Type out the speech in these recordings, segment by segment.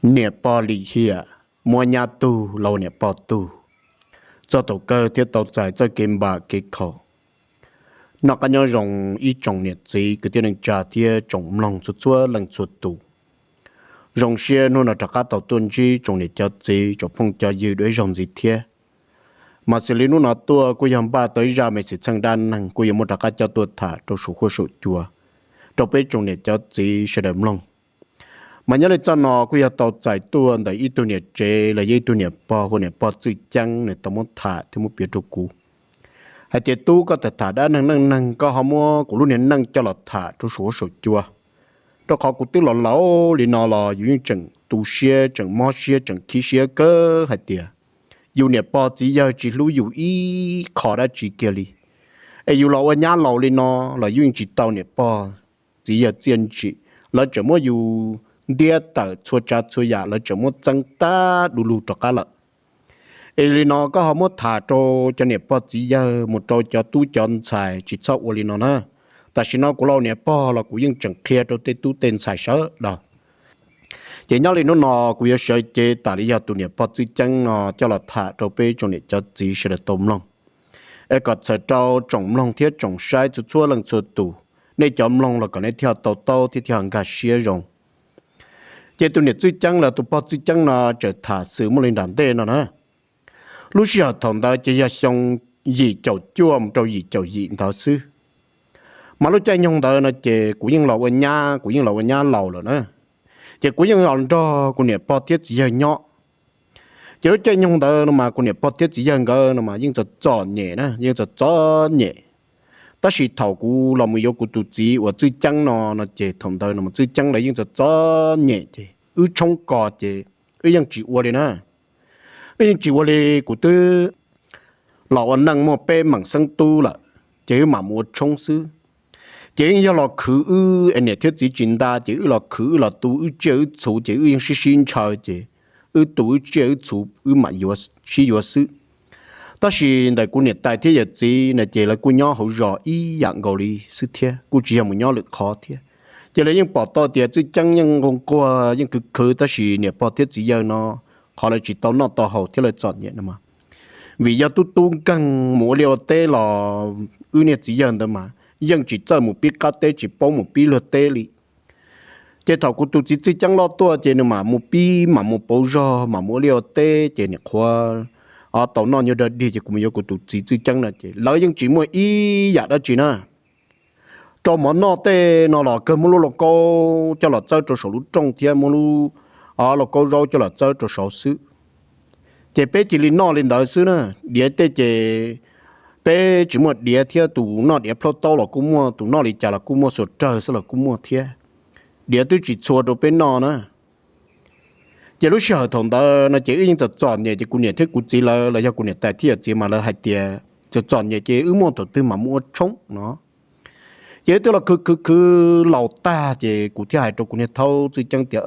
Niam pog lim hiam muab nyab tug los niam pog tug, txog thaum kawg thiaj tau txais txoj kev npam kev khaum. Noj qab nyob zoo ib tsoom niam txiv kwv tij neej tsa thiab tsoom mloog txhua txhua leej txhua tus. Zoo siab hnub no rov qab tau tuaj ntsib tsoom niam cov txiv tsoom phooj cov ywg dua ib zaug ntxiv thiab. Mas xws li hnub no tuaj kuj yog npaj tau ib zaj me xwm txheej dab neeg kuj yuav muab rov qab coj tuaj tham rau saum huab saum cua rau peb tsoom niam cov txiv sawv daws mloog. Mas nyob li txoj no kuj yog tau txais tuaj ntawm ib tug niam tsev los yog ib tug niam pog hu ua niam pog Txwj Ceeb nws tau muab tham thiab muab piav rau kuv hais tias, Tub, koj tham tham dab neeg neej neeg, koj ho muab kuv lub niag neej coj los tham rau saum huab saum cua, rau qhov kuv twb los laus li no los yus yeej tseem tu siab, tseem mob siab, tseem khib siab kawg hais tias yus niam pog txiv yawg tsis hlub yus ib qho dab tsi kiag li. Es yus los ua nyab laus li no los yus yeej tsis tau niam pog txiv yawg txiaj ntsim, lawv tseem muab yus ntiab tawm txhua tsav txhua yam, lawv tseem muab txeeb tag du lug rov qab lawm. Es li no koj ho muab tham rau cov niam pog txiv yawg mus rau cov tub cov ntxhais, tsis txhob ua li no na. Tam sim no kuv los niam pog los kuv yeej tseem qhia rau tej tub tej ntxhais sawv daws. Ces nyob li hnub no kuv yuav sawv cev tas li yog tus niam pog Txwj Ceeb no coj los tham rau peb tsoom niam cov txiv sawv daws tau mloog, es kom txhawm rau tsoom mloog thiab tsoom saib txhua txhua leej txhua tus, nej cov mloog los kom nej thiaj tau taub thiab thiaj nkag siab zoo. Ces tus niam Txwj Ceeb los tus pog Txwj Ceeb no tseem tham xws muaj li nram ntej no na. Lub sij hawm thaum ntawd ces yog xyoo yim caum cuaj mus rau yim caum yim ntawd xwb. Mas lub caij nyoog ntawd no ces kuv yeej los ua nyab, kuv yeej los ua nyab laus lawm na. Ces kuv yeej los nrog kuv niam pog thiab txiv yawg nyob. Ces lub caij nyoog ntawd no mas kuv niam pog thiab txiv yawg nkawd no mas yeej txom txom nyem na, yeej txom txom nyem. Tab sis thaum kuv los mus yuav kuv tus txiv uas Txwj Ceeb no, no ces thaum ntawd no mas Txwj Ceeb lawv yeej txom txom nyem ces wb tshoob kos ces wb yeej tsis ua li na. Wb yeej tsis ua li, kuv twb los ua neej muaj peb meem xeeb tub lawm, ces wb mam mus ua tshoob xwb. Ces yeej yog los khwv wb es niam thiab txiv tsis nta ces wb los khwv wb los tu wb tsiaj wb txhu ces wb yeej sib sib ntshaw ces wb tu wb tsiaj wb txhu wb mam sib yuav xwb. Tab sis ntawm kuv niam tais thiab yawm txiv no ces lawv kuj nyob hauv zos ib yam nkaus li xwb thiab, kuj tsis yog mus nyob lwm qhov thiab. Ces lawv yeej pom tau tias Txwj Ceeb yeej nquag nquag yeej khwv khwv tab sis niam pog thiab txiv yawg no qhov lawv tsis tau noj tau haus thiab lawv txom nyem no mas vim yog tub tub nkeeg mus ua liaj ua teb los wb niag txiv yawg ntawd mas yeej tsis txawj mus pib qab teb tsis paub mus pib luag teb li. Ces thaum kuv tus txiv Txwj Ceeb loj tuaj ces nws mam mus pib mam mus pauv zog mam mus ua liaj ua teb ces nim qhuav tau noj nyuag dog dig ces kuv mus yuav kuv tus txiv Txwj Ceeb no ces lawv yeej tsis muaj ib yam dab tsi na. Rau mov noj tej no los kawg muab lub lauj kaub coj los txawb rau saum lub rooj thiab muab lub lauj kaub zaub coj los txawb rau saud xwb. Ces peb cia li noj li ntawd xwb na. Diav tej ces peb tsis muaj diav thiab, tus noj diav plhaub taub los kuj muaj, tus noj li cas los kuj muaj, xuas rawg xwb los kuj muaj thiab. Diav twb tsis txhua rau peb noj na. Ces lub sij hawm thaum ntawd no ces wb yeej txom txom nyem ces kuv niam thiab kuv txiv lawv los yog kuv niam tais thiab yawm txiv mas lawv hais tias txom txom nyem ces wb muaj thaum twg mam mus ua tshoob no. Ces wb twb los khwv khwv khwv laus tag ces kuv thiaj hais rau kuv niag thaub Txwj Ceeb tias,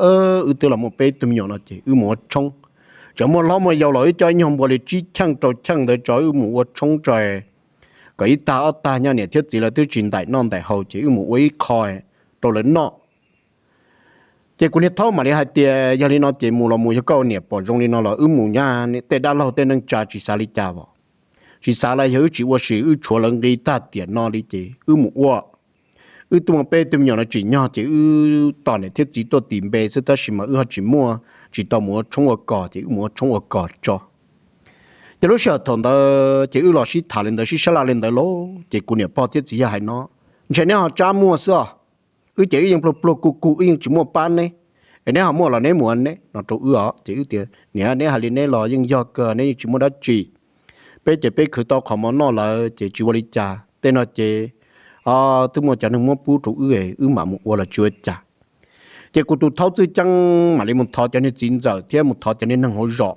Wb twb los muaj peb tug me nyuam no ces wb mus ua tshoob. Tseem muaj hlob muaj yau los wb coj ib nyuag npua li tsib cheej rau cheej ntawd tso wb mus ua tshoob tso, kom ib tag ob tag nyob niam thiab txiv lawv twb tsis ntaim noj ntaim haus ces wb mus ua ib qho rau lawv noj. Ces kuv niag thaub mam li hais tias, Yog li no ces mus los mus, yog koj niam pom zoo li no los wb mus nyab, tej dab laug tej neej tsa tsis xav li cas os. Tsis xav los yog wb tsis ua sim wb tshuav lawv nqi tag tiam no li ces wb mus ua. Wb tuaj muaj peb tug me nyuam no tsim nyog ces wb tos niam thiab txiv tuaj tis npe xwb tab sis mas wb ho tsis muaj, tsis tau mus ua tshoob ua kos ces wb mus ua tshoob ua kos tso. Ces lub sij hawm thaum ntawd ces wb los sib tham li ntawd sib sab laj li ntawd lauj ces kuv niam pog thiab txiv yawg hais no, Ntshe neb ho tsab muag xwb os. Wb ces wb yeej pluag pluag kuj kuj wb yeej tsis muaj pab neb, es neb ho muaj los neb mus ua neb no rau wb os. Ces wb tias, Niam, neb hais li neb los yeej yog kawg, neb yeej tsis muaj dab tsi. Peb ces peb khwv tau qhov mov noj lawm ces tsis ua li cas, tej no ces twb muaj cov neeg muab pub rau wb, wb mam mus ua los tsis ua cas. Ces kuv tus thaub Txwj Ceeb mam li mus thov cov niag txiv ntxawm thiab mus thov cov niag neeg hauv zos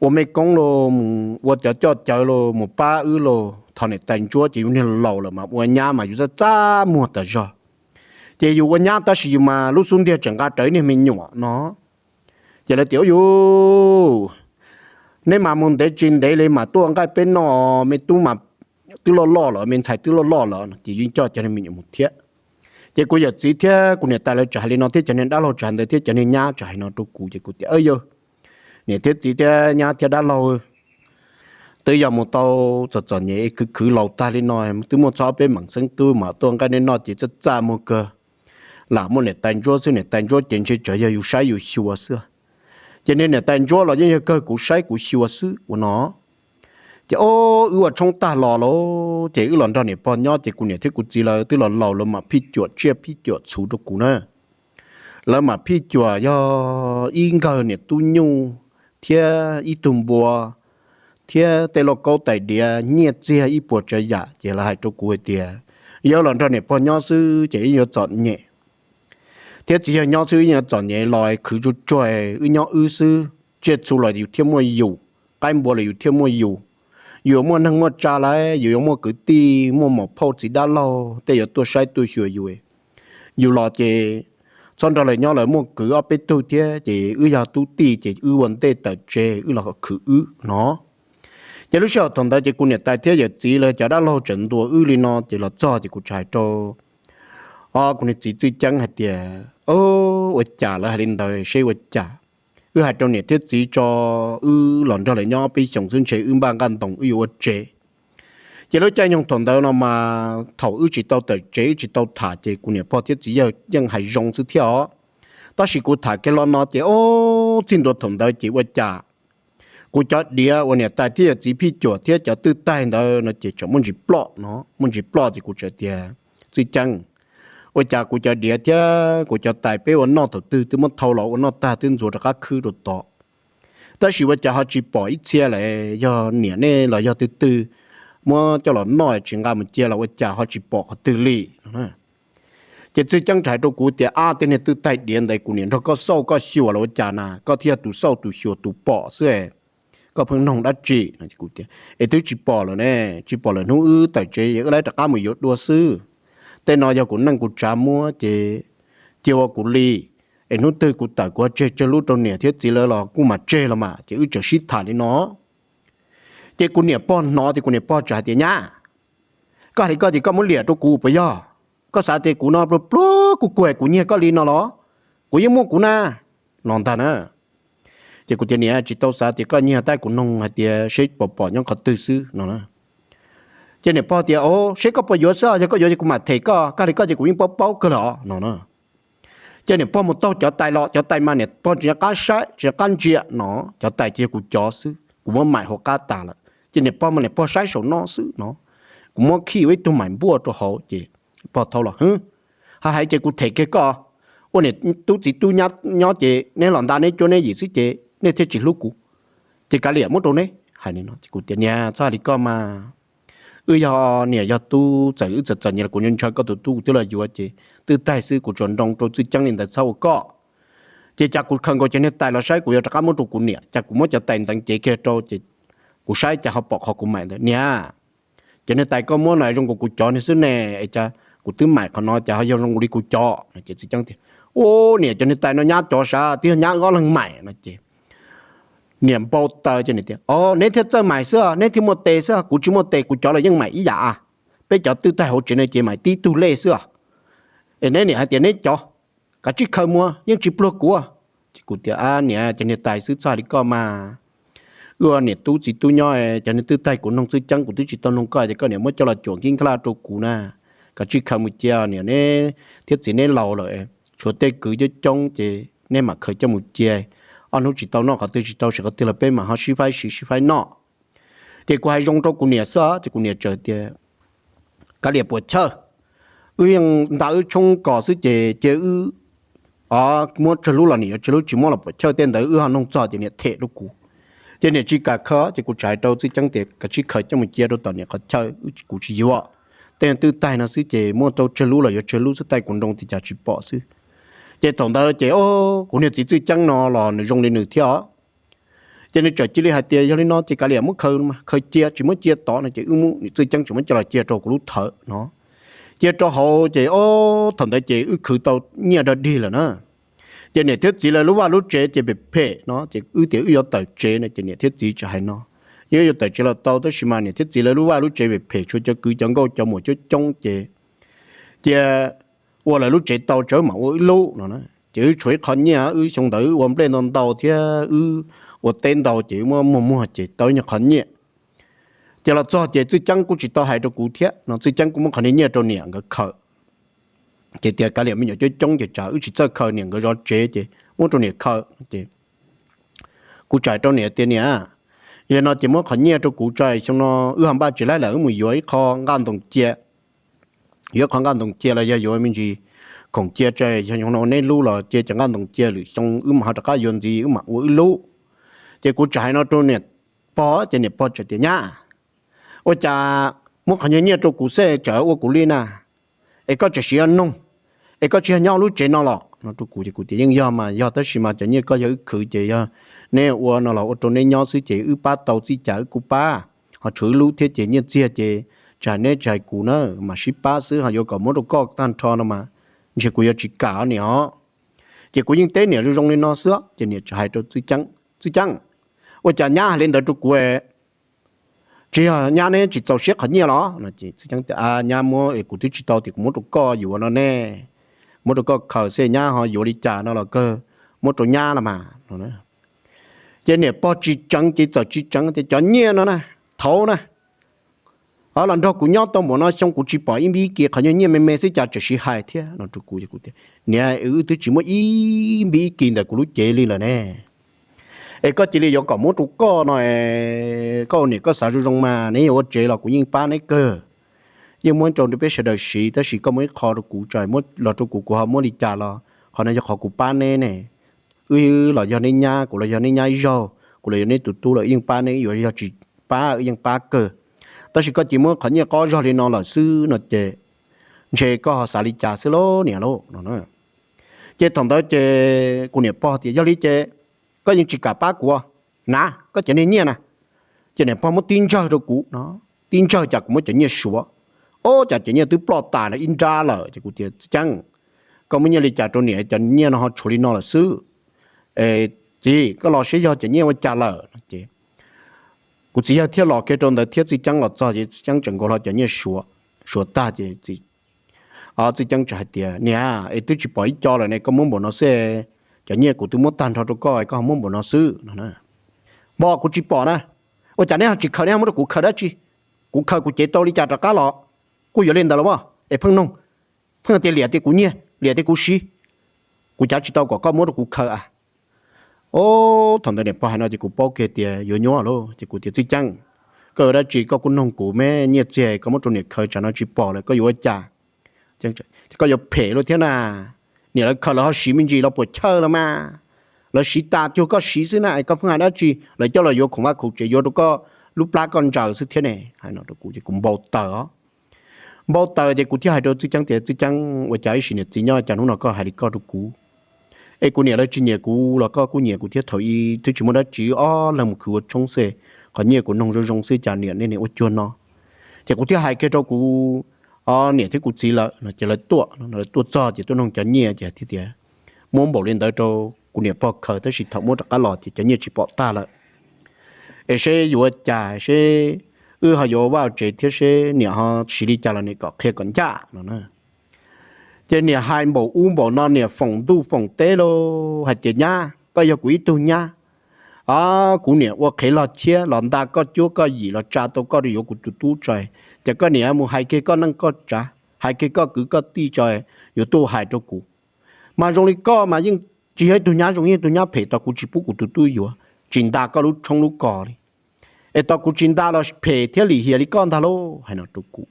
ua mej koob los mus ua cov coj cawv los mus pab wb los thov niam tais ntsuab ces yus niag laus lawm mas ua nyab mas yus txaj txaj muag tas zog. Ces yus ua nyab tab sis yus mas lub xub ntiag tseem nqa rawv niag me nyuam no. Ces lawv tias, Ub yus, neb mas mus ntev tsis ntev li mas tuaj nqaij peb noj, me tub mas twb loj loj lawm, me ntxhais twb loj loj lawm no ces yus coj cov niag me nyuam mus thiab. Ces kuv yawm txiv thiab kuv niam tais lawv tseem hais li no thiab cov niag dab laug tseem hais ntawd thiab cov niag nyab tseem hais no rau kuv ces kuv tias, Aw yawg, niam thiab txiv thiab nyab thiab dab laug, twb yog mus tau txom txom nyem khwv khwv laus tag li no, twb muaj txog ob peb meem xeeb tub mas tuaj nqaij nej noj ces txaj txaj muag kawg. Lam muaj niam tais ntsuab xwb, niam tais ntsuab ces ntshe tseem yog yus saib yus xyuas xwb. Ces niag niam tais ntsuab los yeej yog kawg kuv saib kuv xyuas xwb ua no. Ces o, wb ua tshoob tag los lawm ces wb los nrog niam pog nyob ces kuv niam thiab kuv txiv lawv twb los laus lawv mam phij cuam tsiaj phij cuam txhuv rau kuv na. Lawv mam phij cuam yog ib nkawg niam tub nyuj thiab ib tug npua thiab tej lauj kaub tais diav nyiaj txiag ib puas tsav yam ces lawv hais rau kuv hais tias, yog los nrog niam pog nyob xwb ces wb yuav txom nyem thiab txiv yawg nyob xwb wb yuav txom nyem los khwv tsuag tsuag, wb nyob wb xwb, tsiaj txhu los yus thiaj muaj yus, qaib npua los yus thiaj muaj yus, yus yuav muaj neeg muaj tsa lawm yus yuav muaj kwv tij muaj muam phauj txiv dab laug tej yuav tuaj saib tuaj xyuas yus. Yus los ces txhob nrog lawv nyob, lawv muaj kwv ob peb tug thiab ces wb yog tub tij ces wb ua ntej tawm tsev wb los khwv wb no. Ces lub sij hawm thaum ntawd ces kuv niam tais thiab yawm txiv lawv cov dab laug tseem ntuas wb li no ces los txog ces kuv tseem hais rau o kuv niag txiv Txwj Ceeb hais tias, ua cas lawv hais li ntawd seb ua cas. Wb hais rau niam thiab txiv tso, wb los nrog lawv nyob peb xyoos xwb ntshe wb npaj nqaj ntoos wb yuav ua tsev. Ces lub caij nyoog thaum ntawd no mas thaum wb tsis tau tawm tsev wb tsis tau tham ces kuv niam pog thiab txiv yawg yeej hais zoo xwb thiab os. Tab sis kuv tham kiag lo no ces o, txij ntua thaum ntawd ces ua cas kuv cov diav uas niam tais thiab yawm txiv phij cuam thiab cov twj taig ntawd no ces tseem muaj ntsis ploj no, muaj ntsis ploj ces kuv tseem tias, Txwj Ceeb, ua cas kuv cov diav thiab kuv cov tais peb ua noj thaum twg twb muab thau los ua noj tag twb ntxuav rov qab khwb rau tod, tab sis ua cas ho tsis pom ib txhia lawm, yog niam nej los yog twg twg muab coj los noj tsis nqa mus cia los ua cas ho tsis pom qhov twg li no. Ces Txwj Ceeb tseem hais rau kuv tias, Ab, tej niag twj taig diav ntawd kuv niam nrog koj xauj koj xyuas los ua cas na, koj thiaj yog tus xauj tus xyuas tus pom xwb, koj pheej noog dab tsi? Es twb tsis pom lawm ne, tsis pom lawm hnub wb tawm tsev wb lawv rov qab mus yuav dua xwb. Tej no yog kuv neej kuv tsav muab ces cia ua kuv li, es hnub twg kuv tawm kuv ho tseg tsawg lub rau niam thiab txiv lawv los kuj mam tseg los mas, ces wb tseem sib tham li no. Ces kuv niam pog hnov ces kuv niam pog tseem hais tias, Nyab, koj hais li koj ces koj muab liam rau kuv puas yog? Koj xav tias kuv no pluag pluag kuv kuag kuv nyiag koj li no los? Kuv yeej muaj kuv na, no ntag na. Ces kuv tias, Niam, tsis tau xav tias koj nyiag, tab kuv noog hais tias seb pom pom nyob qhov twg xwb no. Ces niam pog tias, O, seb koj puas yuav xwb, yog koj yuav ces kuv mam them koj, koj hais li koj ces kuv yeej paub paub kawg los no. Ces niam pog mus taug cov tais los, cov tais mas niam pog tsis nco qab saib tsis nco qab ntsia no, cov tais ces yog kuv cov xwb, kuv muab maim hauv qab tas lawm. Ces niam pog mas niam pog saib saum no xwb no, kuv muab khi ua ib tug maim npuaj rau hauv ces pog thau los, Hwb, ho hais ces kuv them kiag koj, ua niam tub txiv tub nyab nyob ces neb los nta neb cuab neb yim xwb ces nej thiaj tsis hlub kuv, ces kav liam muab rau neb. Hais li no ces kuv tias, Niam, txhob hais li koj mas, wb yog niam yog tub, txawm wb txawm txom nyem los kuv ntshaw koj tus tub kuv twb los yuav ces twj taig xwb, kuv tsuas nroo rau Txwj Ceeb li ntawd txhob ua koj. Ces cas kuv khaws nkaus cov niag tais los saib kuv yuav rov qab muab rau kuv niam, cas kuv muab cov tais ntxeev cev kiag rau ces kuv saib cas ho pom qhov kuv maim ntawd. Niam, cov niag tais koj muab no zoo nkaus kuv cov niag xwb ne, es cas kuv twb maim qhov no cas ho yog zoo nkaus li kuv cov? Ces Txwj Ceeb tias, U, niam, cov niag tais no nyab cov sav, twb yog nyab wb ob leeg maim no ces niam npau taws ces niam tias, O, neb thiaj txawj maim xwb, neb thiaj muaj tes xwb, kuv tsis muaj tes, kuv cov los yeej maim ib yam a. Peb cov twj taig hauv tsev no ces maim tib tug lej xwb os. Es neb niam hais tias neb cov, kav tsij khaws mus, yeej tsis pluag kuv. Ces kuv tias, Ab, niam, cov niag tais xwb txhob hais li koj mas, wb ua niam tub txiv tub nyob, cov niag twj taig kuv noog Txwj Ceeb kuv twb tsis tau noog koj ces koj niam muab coj los cuam kib nkaj laj rau kuv na. Kav tsij khaws mus cia, niam, neb thiab txiv neb laus lawm, tshuav tej kwv coob coob ces neb mam khaws coj mus cia. Ob hnub tsis tau noj qhov twg tsis tau siv qhov twg los peb mam ho sib faib siv sib faib noj. Ces kuv hais zoo rau kuv niam xwb ces kuv niam txawm tias, Kav liam puas chawj, wb yeej nta wb tshoob kos xwb ces cia wb, o, muab tsawg lub los niam yuav tsawg lub, tsis muab los puas chawj, tej ntawd wb ho noog txog ces niam them rau kuv. Ces niam tsis kam khaws ces kuv tseem hais rau Txwj Ceeb tias, Kav tsij khaws coj mus cia rau tom niam qhov chaw, kuv tsis yuav. Tej twj taig no xwb ces muab rau tsawg lub los yuav tsawg lub xwb, tej kuv nroo tias cas tsis pom xwb. Ces thaum ntawd ces, o, kuv niag txiv Txwj Ceeb no los nws zoo li nws thiab os. Ces nws txawm cia li hais tias, Yog li no ces kav liam muab khaws, khaws cia, tsis muab cia tod no ces wb muab, Txwj Ceeb tseem muab coj los cia rau kuv lub thawv no. Cia rau hauv ces, o, thaum ntawd ces wb khwv tau nyiaj dog dig lawm na. Ces niam thiab txiv lawv lub vaj lub tsev ces phem phem no ces wb tias wb yuav tawm tsev no ces niam thiab txiv tseem hais no, Yog yuav tawm tsev los tau, tab sis mas niam thiab txiv lawv lub vaj lub tsev phem phem, tshuav cov kwv cov nkauj cov muam coob coob ces cia ua lawv lub tsev tau ces wb mam ua wb lub no. Ces wb tshuav ib qho nyiaj, wb xyoo ntawd wb ua nplej ntau ntau thiab wb ua teb ntau ces wb muab muag muag ces tau ib nyuag qho nyiaj. Ces los txog ces Txwj Ceeb kuj tsis tau hais rau kuv thiab no, Txwj Ceeb kuj muab qhov niag nyiaj rau niam nkawd khaws. Ces tias kav liam me nyuam coob coob ces tsam wb tsis txawj khaws niam nkawd zov tsev ces muab rau niam khaws ces kuv txawm hais rau niam tias niam, yog no ces muab qhov nyiaj rau kuv tso, xyoo no wb ho npaj tsis laib lawm, wb mus yuav ib qho nqaj ntoo cia, yuav ib qho nqaj ntoo cia los yog yuav me ntsis khoom cia tso, xyoo no neb lub los cia cov nqaj ntoo cia, lwm xyoo wb mam ho rov qab yuav ntxiv wb mam ua wb lub. Ces kuv txawm hais no rau niam pog ces niam pog txawm tias nyab, ua cas muab qhov nyiaj rau kuv xwb txawm ua kuv li na, es koj tseem siv ua noog, es koj tsis yog nyob lub tsev no los no rau kuv. Ces kuv tias yeej yog mas yog, tab sis mas cov nyiaj koj yog wb khwv ces yog neb ua no los ua rau neb nyob xwb ces wb pab tau txij cas wb kuj pab, ho tshuav wb lub thiab ces nyiaj txiag ces tsis hais neb tsis hais kuv na, mam sib pab xwb, ho yuav kom muab rau koj tag nrho no mas ntshe kuv yuav tsis kam niam os. Ces kuv yeej teb niam zoo zoo li no xwb ces niam txawm hais rau Txwj Ceeb, Txwj Ceeb, ua cas nyab hais li ntawd rau kuv? Tsis yog nyab neb tsis txaus siab qhov nyiaj los no? Ces Txwj Ceeb tias nyab muab es kuv twb tsis tau tias kuv muab rau koj yuav no ne, muab rau koj khaws xwb, nyab ho yuav li cas no los kawg, muab rau nyab los mas no. Ces niam pog tsis tseev ces txawm tsis tseev tias cov nyiaj no na, thaud na, ho los nrog kuv nyob tau npaum no xyoo kuv tsis pom ib npib ib kis, qhov nyuag nyiaj me me xwb cas tseem siv hais thiab no rau kuv. Kuv tias niam, wb twb tsis muaj ib npib ib kis ntawm kuv lub cev li lawm ne, es koj cia li yuav kom muab rau koj no, koj ua niam koj xav zoo zoo mas neb yuav ua tsev los kuv yeej pab neb kawg, yeej muab rau peb sawv daws siv, tab sis koj muab ib qho rau kuv tso, los rau kuv kuv ho muab li cas los qhov no yog qhov kuv pab neb ne. Wb los yog neb nyab, kuv los yog neb nyab ib zaug, kuv los yog neb tus tub lawm, wb yeej pab neb, yuav yog tsis pab wb yeej pab kawg, tab sis koj cia li muab qhov nyiaj qob zog li no lawm xwb no ces ntshe koj ho xav li cas xwb lauj niam lauj no. Ces thaum ntawd ces kuv niam pog tias yog li ces koj yeej tsis kam pab kuv na, koj cov niag nyiaj na. Ces niam pog muab tib ntsawg rau kuv no, tib ntsawg cas kuv muab cov nyiaj suav, o cas cov nyiaj twb ploj tas ib nrab lawm. Ces kuv tias Txwj Ceeb, koj muab nyiaj li cas rau niam, cov nyiaj no ho tshuav li no lawm xwb? Es txiv, koj los seb yog cov nyiaj ua cas lawm no. Ces kuv txiv yawg thiaj los kiag rau ntawd thiab Txwj Ceeb los txog ces Txwj Ceeb tseem nkaus hlo cov nyiaj suav, suav tag ces Txwj Ceeb tseem hais tias niam, es twb tsis pom ib co lawm ne, koj muab npaum no xwb, cov nyiaj kuv twb muab tag nrho rau koj, koj ho muab npaum no xwb no. Npog, kuv tsis pom na. Ua cas neb ho tsis khaws, neb ho muab rau kuv khaws dab tsi? Kuv khaws kuv cev tau li cas rov qab los kuj yuav li ntawd los as, es pheej noog, pheej tias liam tias kuv nyiaj, liam tias kuv siv, kuv cav tsis tau kom koj muab rau kuv khaws a. O, thaum ntawd niam pog hais no ces kuv paub kiag tias yuav nyuaj lauj. Ces kuv tias Txwj Ceeb, koj ua dab tsi, koj kuj noog kuv me nyiaj txiag koj muab rau niam khaws tsam no tsis pom lawm koj yuav ua cas? Koj yuav phem luaj thiab na, niam lawv khaws lawv ho siv me ntsis los puas chawj los mas, lawv siv tas cuag koj siv xwb na, koj pheej hais dab tsi, lawv coj los yuav khoom vaj khoom tsev, yuav rau koj lub plab koj ntsaws xwb thiab ne. Hais no rau kuv ces kuv npau taws os. Npau taws ces kuv thiaj hais rau Txwj Ceeb tias Txwj Ceeb, ua cas ib sim niam txiv nyob cas hnub no koj hais li koj rau kuv? Es kuv niam lawv tsis nyiam kuv los koj kuj nyiam kuv thiab, thaum ub twb tsis muaj dab tsi, ob leeg mus khwv ua tshoob xwb, qhov nyiaj kuv noog zoo zoo xwb cas niam nej nim ua cuag no. Ces kuv thiaj hais kiag rau kuv niam thiab kuv txiv lawm no ces lawv tuaj, lawv tuaj txog ces tuaj noog cov nyiaj ces thiaj tias muab npaum li ntawd rau kuv niam pog khaws, tab sis thaum muab rov qab los ces cov nyiaj tsis pom tag lawm. Es seb yuav ua cas, seb wb ho yuav vaj tsev thiab seb niam ho siv li cas los niam kom qhia kom ncaj no na. Ces niam hais npaum ub npaum no, niam foom ntuj foom teb lauj, hais tias nyab, koj yog kuv ib tug nyab, kuv niam ua qhev log chiab los nta koj cuab koj yim los tsa tau koj rau yuav kuv tus tub tso, ces koj niam mus hais kiag koj neej koj tsav, hais kiag koj kwv koj tij tso, yuav tuaj hais rau kuv. Mas zoo li koj mas yeej tsis yog ib tug nyab zoo, yeej ib tug nyab phem, tau kuv tsis pub kuv tus tub yuav, tsis nta koj lub tshoob lub kos li. Es tau kuv tsis nta los phem thiab lim hiam li koj ntag lauj, hais no rau kuv.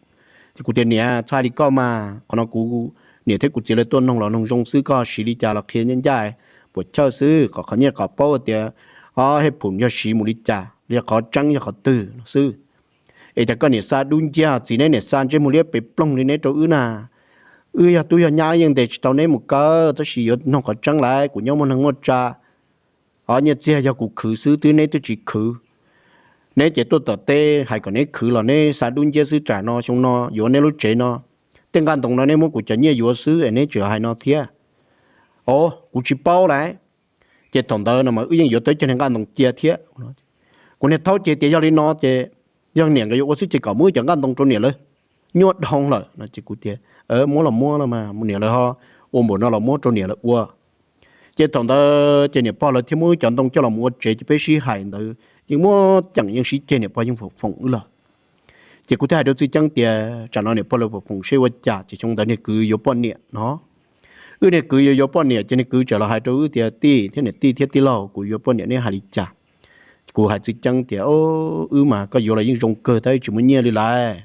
Ces kuv tias niam, txhob hais li koj mas, qhov no kuv niam thiab kuv txiv lawv tuaj noog los noog zoo xwb, koj siv li cas los qhia ncaj ncaj, puas chawj xwb, qhov qhov nyiaj qhov paub tias o hej phum yog siv mus li cas, yog qhov tseeb yog qhov twg xwb. Es cas koj niam xa dub nciab, txiv neb niam xa ntsej muag liab pes ploog li neb rau wb na. Wb yog tub yog nyab yeej ntes tsis tau neb mus kaw, tab sis yuav noog qhov tseeb lawm, kuv nyob muaj neeg muaj tsa, o nyiaj txiag yog kuv khwv xwb, twb neb twb tsis khwv. Neb ces tuaj tom teb hais kom neb khwv los neb xa dub nciab xwb, tsam no xyoo no yuav neb lub tsev no, tej nqaj ntoo no neb muab kuv cov nyiaj yuav xwb es neb tseem hais no thiab. O, kuv tsis paub lawm. Ces thaum ntawd no mas wb yeej yuav tau cov niag nqaj ntoo cia thiab. Kuv niag thaub ces tias yog li no ces yog niam nkawd yuav ua xwb ces kom muab cov nqaj ntoo rau niam lawv, nyuaj dhau lawm no ces kuv tias, muab los muab los mas niam lawv ho ua npaum no los muab rau niam lawv ua. Ces thaum ntawd ces niam pog lawv thiaj muab wb cov ntoo coj los mus ua tsev ces peb sib hais ntawd yeej muab ceem yeej sib ceg niam pog yeej foom foom wb lawm. Ces kuv thiaj hais rau Txwj Ceeb tias tsam no niam pog lawv foom foom seb ua cas ces xyoo ntawd niag kwv yuav poj niam no. Wb niag kwv yuav yuav poj niam ces niag kwv txawm los hais rau wb tias tij thiab niam tij thiab tij laug kuv yuav poj niam neb hais li cas. Kuv hais Txwj Ceeb tias wb mas koj yuav los yeej zoo kawg tab wb tsis muaj nyiaj li lawm,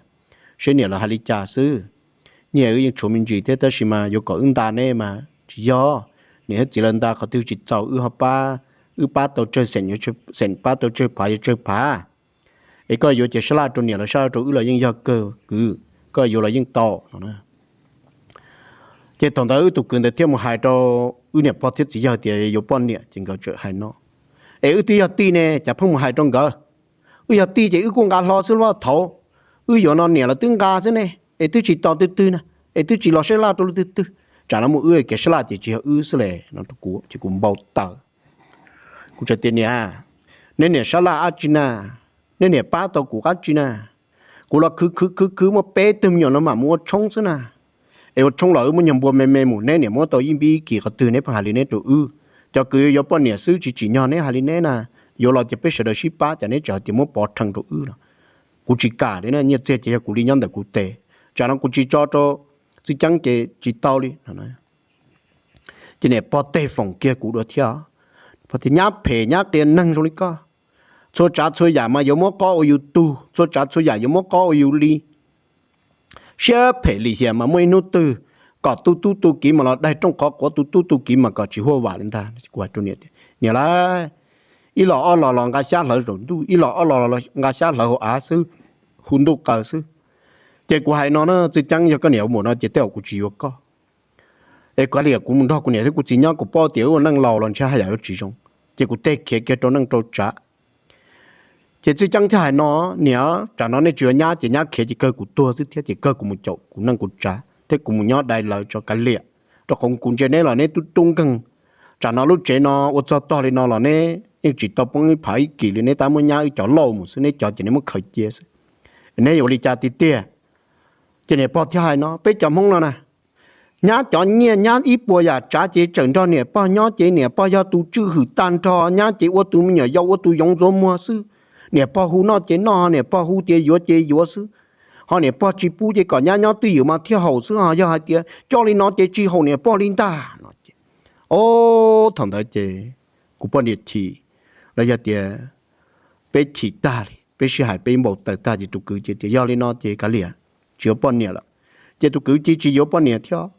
seb niam lawv hais li cas xwb. Nyiaj wb yeej tshuav me ntsis thiab tab sis mas yuav kom wb nta neb mas tsis yog, niam thiab txiv lawv nta qhov twg tsis txaus wb ho pab, wb pab tau tsawg xeem, xeem pab tau tsawg phav yuav tsawg phav. Es koj yuav ces sab laj rau niam los sab laj rau wb los yeej yog kawg kwv, koj yuav los yeej tau no. Ces thaum ntawd wb tus kwv ntawd thiaj mus hais rau wb niam pog thiab txiv yawg tias yuav poj niam ces nkawd txawm hais no, es wb twb yog tij ne cas pheej mus hais rau nkawd, wb yog tij ces wb kuj nqa hlo xwb los thaum wb yuav no niam lawv twb nqa xwb ne, es twb tsis tos twg twg na, es twb tsis los sab laj rau leej twg twg, tsam no mus wb kev sab laj ces tsis yog wb xwb le no rau kuv ces kuv npau taws. Kuv txawm tias niam, neb niam sab laj dab tsi na, neb niam pab tau kuv dab tsi na, kuv los khwv khwv khwv khwv muaj peb tug me nyuam no mam mus ua tshoob xwb na, es ua tshoob los wb muab nyuag npua me me mus neb niam muab tau ib npib ib kis qhov twg neb pheej hais li neb rau wb, cov kwv yuav yuav poj niam xwb tsis tsim nyog neb hais li neb na, yuav los ces peb sawv daws sib pab cas neb tseem hais tias muab pov rhees rau wb no. Kuv tsis kam li na, nyiaj txiag ces yog kuv li nyob ntawm kuv tes, tsam no kuv tsis tso rau Txwj Ceeb ces tsis tau li. Ces niam pog tej foom kiag kuv dua thiab, pog tias nyab phem nyab qias neeg zoo li koj, txhua tsav txhua yam mas yuav muab qob ua yus tug, txhua tsav txhua yam yuav muab qob ua yus li, siab phem lim hiam mas muaj ib hnub twg kom tu tub tu kiv mas los daig rooj qhov quav tu tub tu kiv mas kom tsis huaj vam li ntag. Kuv hais rau niam tias niam lauj, ib los ob los los nqa xyab hlawv zaum ntuj, ib los ob los los nqa xyab hlawv hauv av xwb, hu ntuj qaws xwb. Ces kuv hais no na Txwj Ceeb, yog koj niam ua npaum no ces tej zaum kuv tsis yuav koj. Es kav liam kuv mus nrog kuv niam thiab kuv txiv nyob, kuv paub tias wb ua neej laus los ntshe haj yam yuav tsis zoo. Ces kuv tej khiav kiag rau neej rau tsav. Ces Txwj Ceeb thiaj hais no, niam, tsam no nej tsis yuav nyab ces nyab khiav ces kawg kuv tuag xwb thiab ces kawg kuv mus caum kuv neej kuv tsav thiab kuv mus nyob dai lawv tso kav liam, rau qhov kuv ntsia neb los neb tub tub nkeeg. Tsam no lub tsev no ua txog tog li no los neb yeej tsis tau poob ib phav ib kis li, neb tab muab nyab wb cov lauj mus xwb, neb cov ces neb muab khaws cia xwb. Neb yuav ua li cas tiag tiag? Ces niam pog thiaj hais no, peb cov Hmoob no na, nyab cov nyiaj nyab ib puas yam tsav ces tseem nrog niam pog nyob ces niam pog yog tus tswj hwm tag nrho, nyab ces ua tus me nyuam yaus ua tus yoov ntxuav muag xwb. Niam pog hu noj ces noj, niam pog hu tias yuav ces yuav xwb. Ho niam pog tsis pub ces kom nyab nyob twj ywm mas thiaj haum xwb, ho yog hais tias coj li no ces tsis haum niam pog li ntag no. Thaum ntawd ces kuv poj niam chim, los yog tias peb chim tag li, peb sib hais peb npau taws tag ces tus kwv ces tias yog li no ces kav liam, tsis yuav poj niam lawm. Ces tus kwv cia tsis yuav poj niam thiab.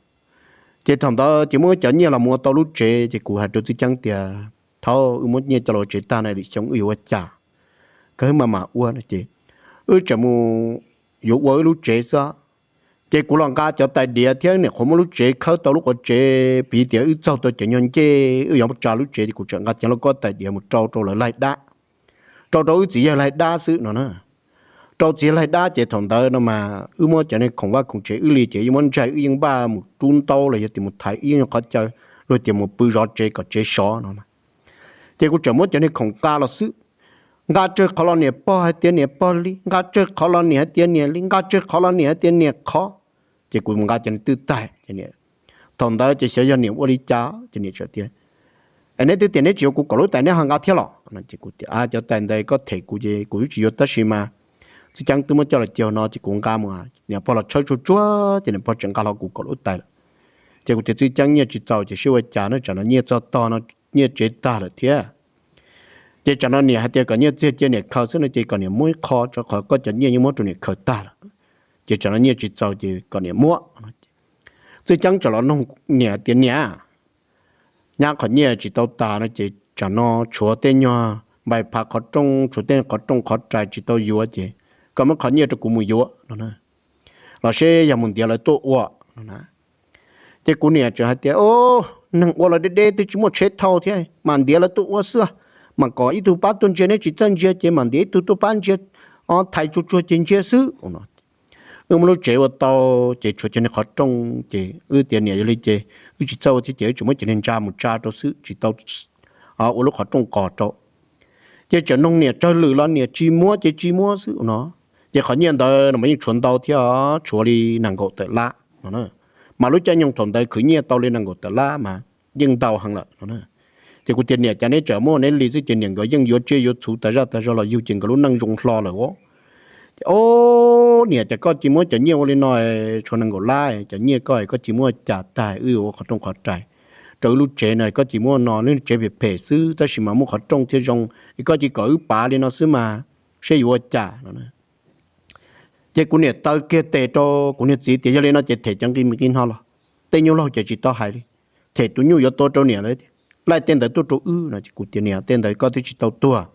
Ces thaum ntawd ces muab cov nyiaj los mus ua tau lub tsev ces kuv hais rau Txwj Ceeb tias thaum wb muab nyiaj coj los ua tsev tag na, lwm xyoo wb yuav ua cas, koj wb mam mam ua no ces wb tseem mus yuav ua wb lub tsev xwb. Ces kuv los nqa cov tais diav thiab niam qhuav muab lub tsev khawb tau lub quav tsev, piv tias wb txaug tau cov nyuag ncej wb yuav tsa lub tsev ces kuv tseem nqa cov lauj kaub tais diav mus rau rau lawv laig dab, rau rau wb txiv yawg laig dab xwb no na. Rau txiv yawg laig dab ces thaum ntawd no mas wb muab cov niag khoom vaj khoom tsev wb li ces wb muab ntsais wb yeej npaj mus rub ntaub los yog tias mus thaiv ib nyuag qhov chaw, los tias mus pw zov tsev kom tsev sov no. Ces kuv tseem muab cov niag khoom nqa los xwb, nqa tsawg qhov los niam pog hais tias niam pog li, nqa tsawg qhov los niam hais tias niam li, nqa tsawg qhov los niam hais tias niam qhov. Ces kuv mus nqa cov niag twj taig ces thaum ntawd ces xyov yog niam ua li cas ces niam tias, es neb twb tias neb tsis yuav kuv kaum lub tais neb ho nqa thiab los? Ces kuv tias cov tais ntawd koj them kuv ces kuv twb tsis yuav tab sis mas Txwj Ceeb twb muab coj los cia no ces kuv nqa mus, niam pog los tshawb tsuag tsuag ces niam pog tseem nqa hlo kuv kaum lub tais lawm. Ces kuv tias Txwj Ceeb, nyiaj tsis txaus ces seb ua cas na, tsam no nyiaj txog tog no, nyiaj tsev tag lawm thiab. Ces tsam no niam hais tias kom nyiaj txiag cia niam khaws xwb no ces kom niam muab ib qho, rau qhov koj cov nyiaj yeej muab rau niam khaws tag lawm. Ces tsam no nyiaj tsis txaus ces kom niam muab. Txwj Ceeb tseem los nug niam tias niam, nyab qhov nyiaj tsis tau tas no ces tsam no tshuav tej nyuag npais phav qhov rooj, tshuav tej qhov rooj qhov rais tsis tau yuav ces koj muab qhov nyiaj rau kuv mus yuav no, los seb yog mus ntiav lawv tuaj ua no. Ces kuv niam tseem hais tias neeg ua los deb deb twb tsis muaj tsheb thauj thiab, mas ntiav lawv tuaj ua xwb, mas kom ib tug pab tuaj ntsia, neb tsis txawj ntsia ces mam ntiav ib tug tuaj pab ntsia, thaiv tsuag tsuag ces ntsia xwb no. Wb muab lub tsev ua tau ces tshuav cov niag qhov rooj ces wb tias niam, yog li ces wb tsis txawj ua thiab ces wb tseem muab cov niag ntsa mus tsa rau xwb, tsis tau ua lub qhov rooj qos rau. Ces tseem nug niam tsawg lwm los niam tsis muab ces tsis muab xwb no. Ces qhov nyiaj ntawd no mas yeej tshuav ntau thiab, tshuav li nees nkaum tawm lab no. Mas lub caij nyoog thaum ntawd khwv nyiaj tau li nees nkaum tawm lab mas yeej ntau heev lawm no. Ces kuv tias niam, cas neb tseem muab neb li xwb? Ces niam nkawd yeej yuav tsiaj yuav txhuv tas zaj tas zog los yug ces nkawd lub neej zoo hlo lawm os. Ces o, niam, cas koj cia li muab cov nyiaj ua li no, tshuav nees nkaum lab, cov nyiaj koj koj cia li muab ua cas tag, wb yuav ua qhov rooj qhov rais rau wb lub tsev no, koj cia li muab no, lub tsev phem phem xwb tab sis mas muaj qhov rooj thiab zoo, es koj cia li kom wb pav li no xwb mas seb yuav ua cas no. Ces kuv niam taw kiag tes rau kuv niag txiv tias yog li no ces them cov nqi me nqi no los, tej nyuj laug ces tsis tau hais li, them tus nyuj yuav tua rau niam lawm, laij tej ntawd tuaj rau wb no. Ces kuv tias niam, tej ntawd koj twb tsis tau tuag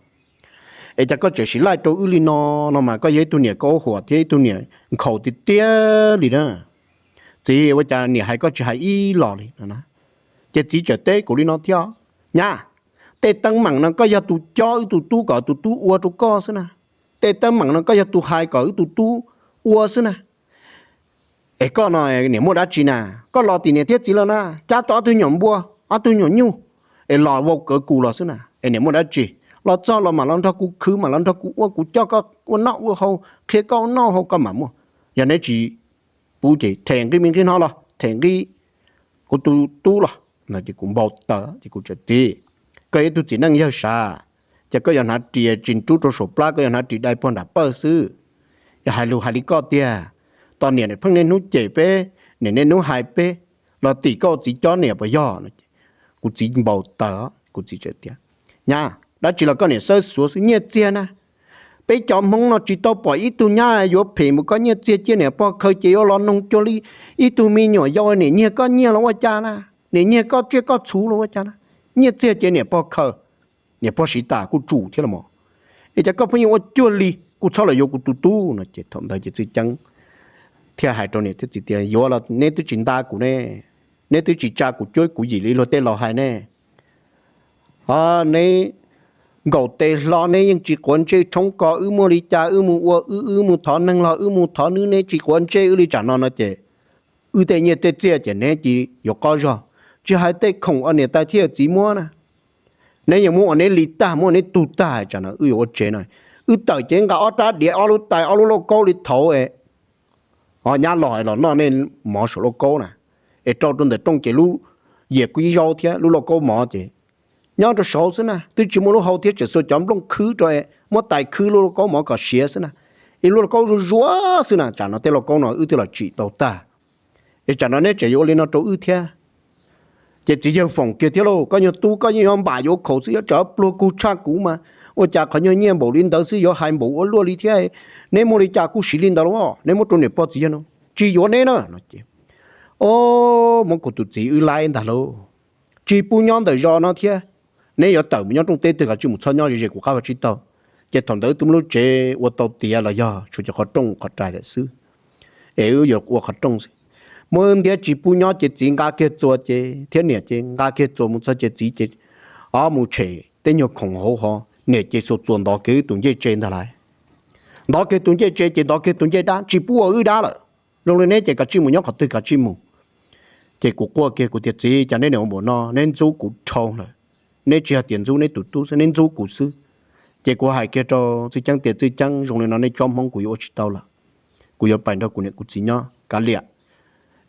es cas koj tseem sim laij rau wb li no, no mas koj yog ib tug niam koj ua huam thiab ib tug niam nkhaus tiag tiag li na. Txiv, ua cas niam hais koj tsis hais ib los li no? Ces txiv tseem teb kuv li no thiab, nyab, tej teeb meem no koj yog tus cob wb tus tub kom tus tub ua rau koj xwb na. Tej teeb meem no koj yog tus hais kom wb tus tub ua xwb na. Es koj no niam muaj dab tsi na? Koj los tim niam thiab txiv lawm na, cab tau ob tug nyuam npua, ob tug nyuam nyuj, es los vau kawv kus los xwb na, es niam muaj dab tsi? Los txog los mam los nrog kuv khwv, mam los nrog kuv ua, kuv coj koj ua noj ua haus, qhia koj ua noj haus koj mam muaj. Yog neb tsis pub ces them nqi me nqi no los, them nqi kuv tus tub los no. Ces kuv npau taws ces kuv txawm tias, koj yog ib tug txiv neej yawg sav, ces koj yog hnav ris tsis rub rau saum plab, koj yog hnav ris dai pog nram pawg xwb, yog hais lus hais li koj tiag, tos niam pheej niaj hnub cem peb, niam niaj hnub hais peb, los tim koj txiv cob niam puas yog? Kuv txiv npau taws, kuv txiv txawm tias, nyab, dab tsi los koj niam xawb xuav xwb, nyiaj txiag na. Peb cov Hmoob no tsis tau pom ib tug nyab yuav phem mus koj nyiaj txiag cia niam pog khaws ces yuav los noog cuag li ib tug me nyuam yaus, niam nyiag koj nyiaj los ua cas na, niam nyiag koj tsiaj koj txhuv los ua cas na, nyiaj txiag ces niam pog khaws, niam pog siv tas kuj tsum thiab los mas, es cas koj pheej yuav ua cuag li, kuj txhob los yuav kuv tus tub no. Ces thaum ntawd ces Txwj Ceeb thiaj hais rau niam thiab txiv tias, yuav los neb twb tsis nta kuv ne, neb twb tsis tsa kuv cuab kuv yim li luag tej laus hais ne. Neb nkaum tes hlo neb yeej tsis quav ntsej tshoob ko, wb muaj li cas wb mus ua, wb wb mus thov neeg los wb mus thov neb, neb tsis quav ntsej wb li tsam no no ces wb tej nyiaj tej txiaj ces neb cia li yuav qoj zog, tsis hais tej khoom uas niam tais thiab txiv muab na, neb yeej muab ua neb li tag, muab ua neb tug tag. Tsam no wb yuav ua tsev no, wb tawm ces nqa ob rab diav, ob lub tais, ob lub lauj kaub li thaud es nyab los los noj nej mov saum lauj kaub na, es rau rau ntawm rooj ces lub yias kib zaub thiab lub lauj kaub mov ces nyob rau saud xwb na, twb tsis muaj lub hau thiab, tseem xuas cov nplooj khwb rau, muab tais khwb lub lauj kaub mov kom siav xwb na, es lub lauj kaub zuj zus xwb na. Tsam no tej lauj kaub no wb twb los tsim tau tag, es tsam no neb tseem yuav ua li no rau wb thiab. Ces txiv yawg foom kiag thiab lauj, koj nyuag tub koj yeej yuav npam yuav khaum xwb, yuav tsam pluag kug tshaj kuv mas, ua cas qhov nyuag nyiaj npaum li ntawd xwb yuav hais npaum ua luaj li thiab, neb muaj li cas kuj siv li ntawd los, neb muab rau niam pog txiv yawg no, tsis yuav neb na no ces, o, muab kuv tus txiv wb laib ntag lauj, tsis pub nyob ntawm zos no thiab, neb yuav tawm mus nyob rooj teb twg kav tsij mus, txhob nyob ze ze kuv qab vaj tsib taug. Ces thaum ntawd wb twb muaj lub tsev ua tau tiav los yog tshuav cov qhov rooj qhov rais lawm xwb, es wb yuav ua qhov rooj xwb. Muab wb ntiab tsis pub nyob ces txiv nqa kiag txuas ces thiab niam ces nqa kiag txuas mus txog ces txiv ces, o, mus tshem tej nyuag khoom hauv hov, niam ces xuas txuas ntov kiag wb tus ncej tse ntag lauj. Ntov kiag tus ncej tse ces ntov kiag tus ncej dab, tsis pub ua wb dab lawm. Zoo li neb ces kav tsij mus nyob qhov twg kav tsij mus. Ces kuv quaj kiag kuv tias, txiv, cas neb niam ua npaum no, neb ntxub kuv dhau lawm, neb tsis yog tias ntxub neb tus tub xwb, neb ntxub kuv xwb. Ces kuv hais kiag rau Txwj Ceeb tias, Txwj Ceeb, zoo li no nej tsob Hmoob kuv yuav ua tsis tau lawm, kuv yuav pais nrog kuv niam kuv txiv nyob kav liam,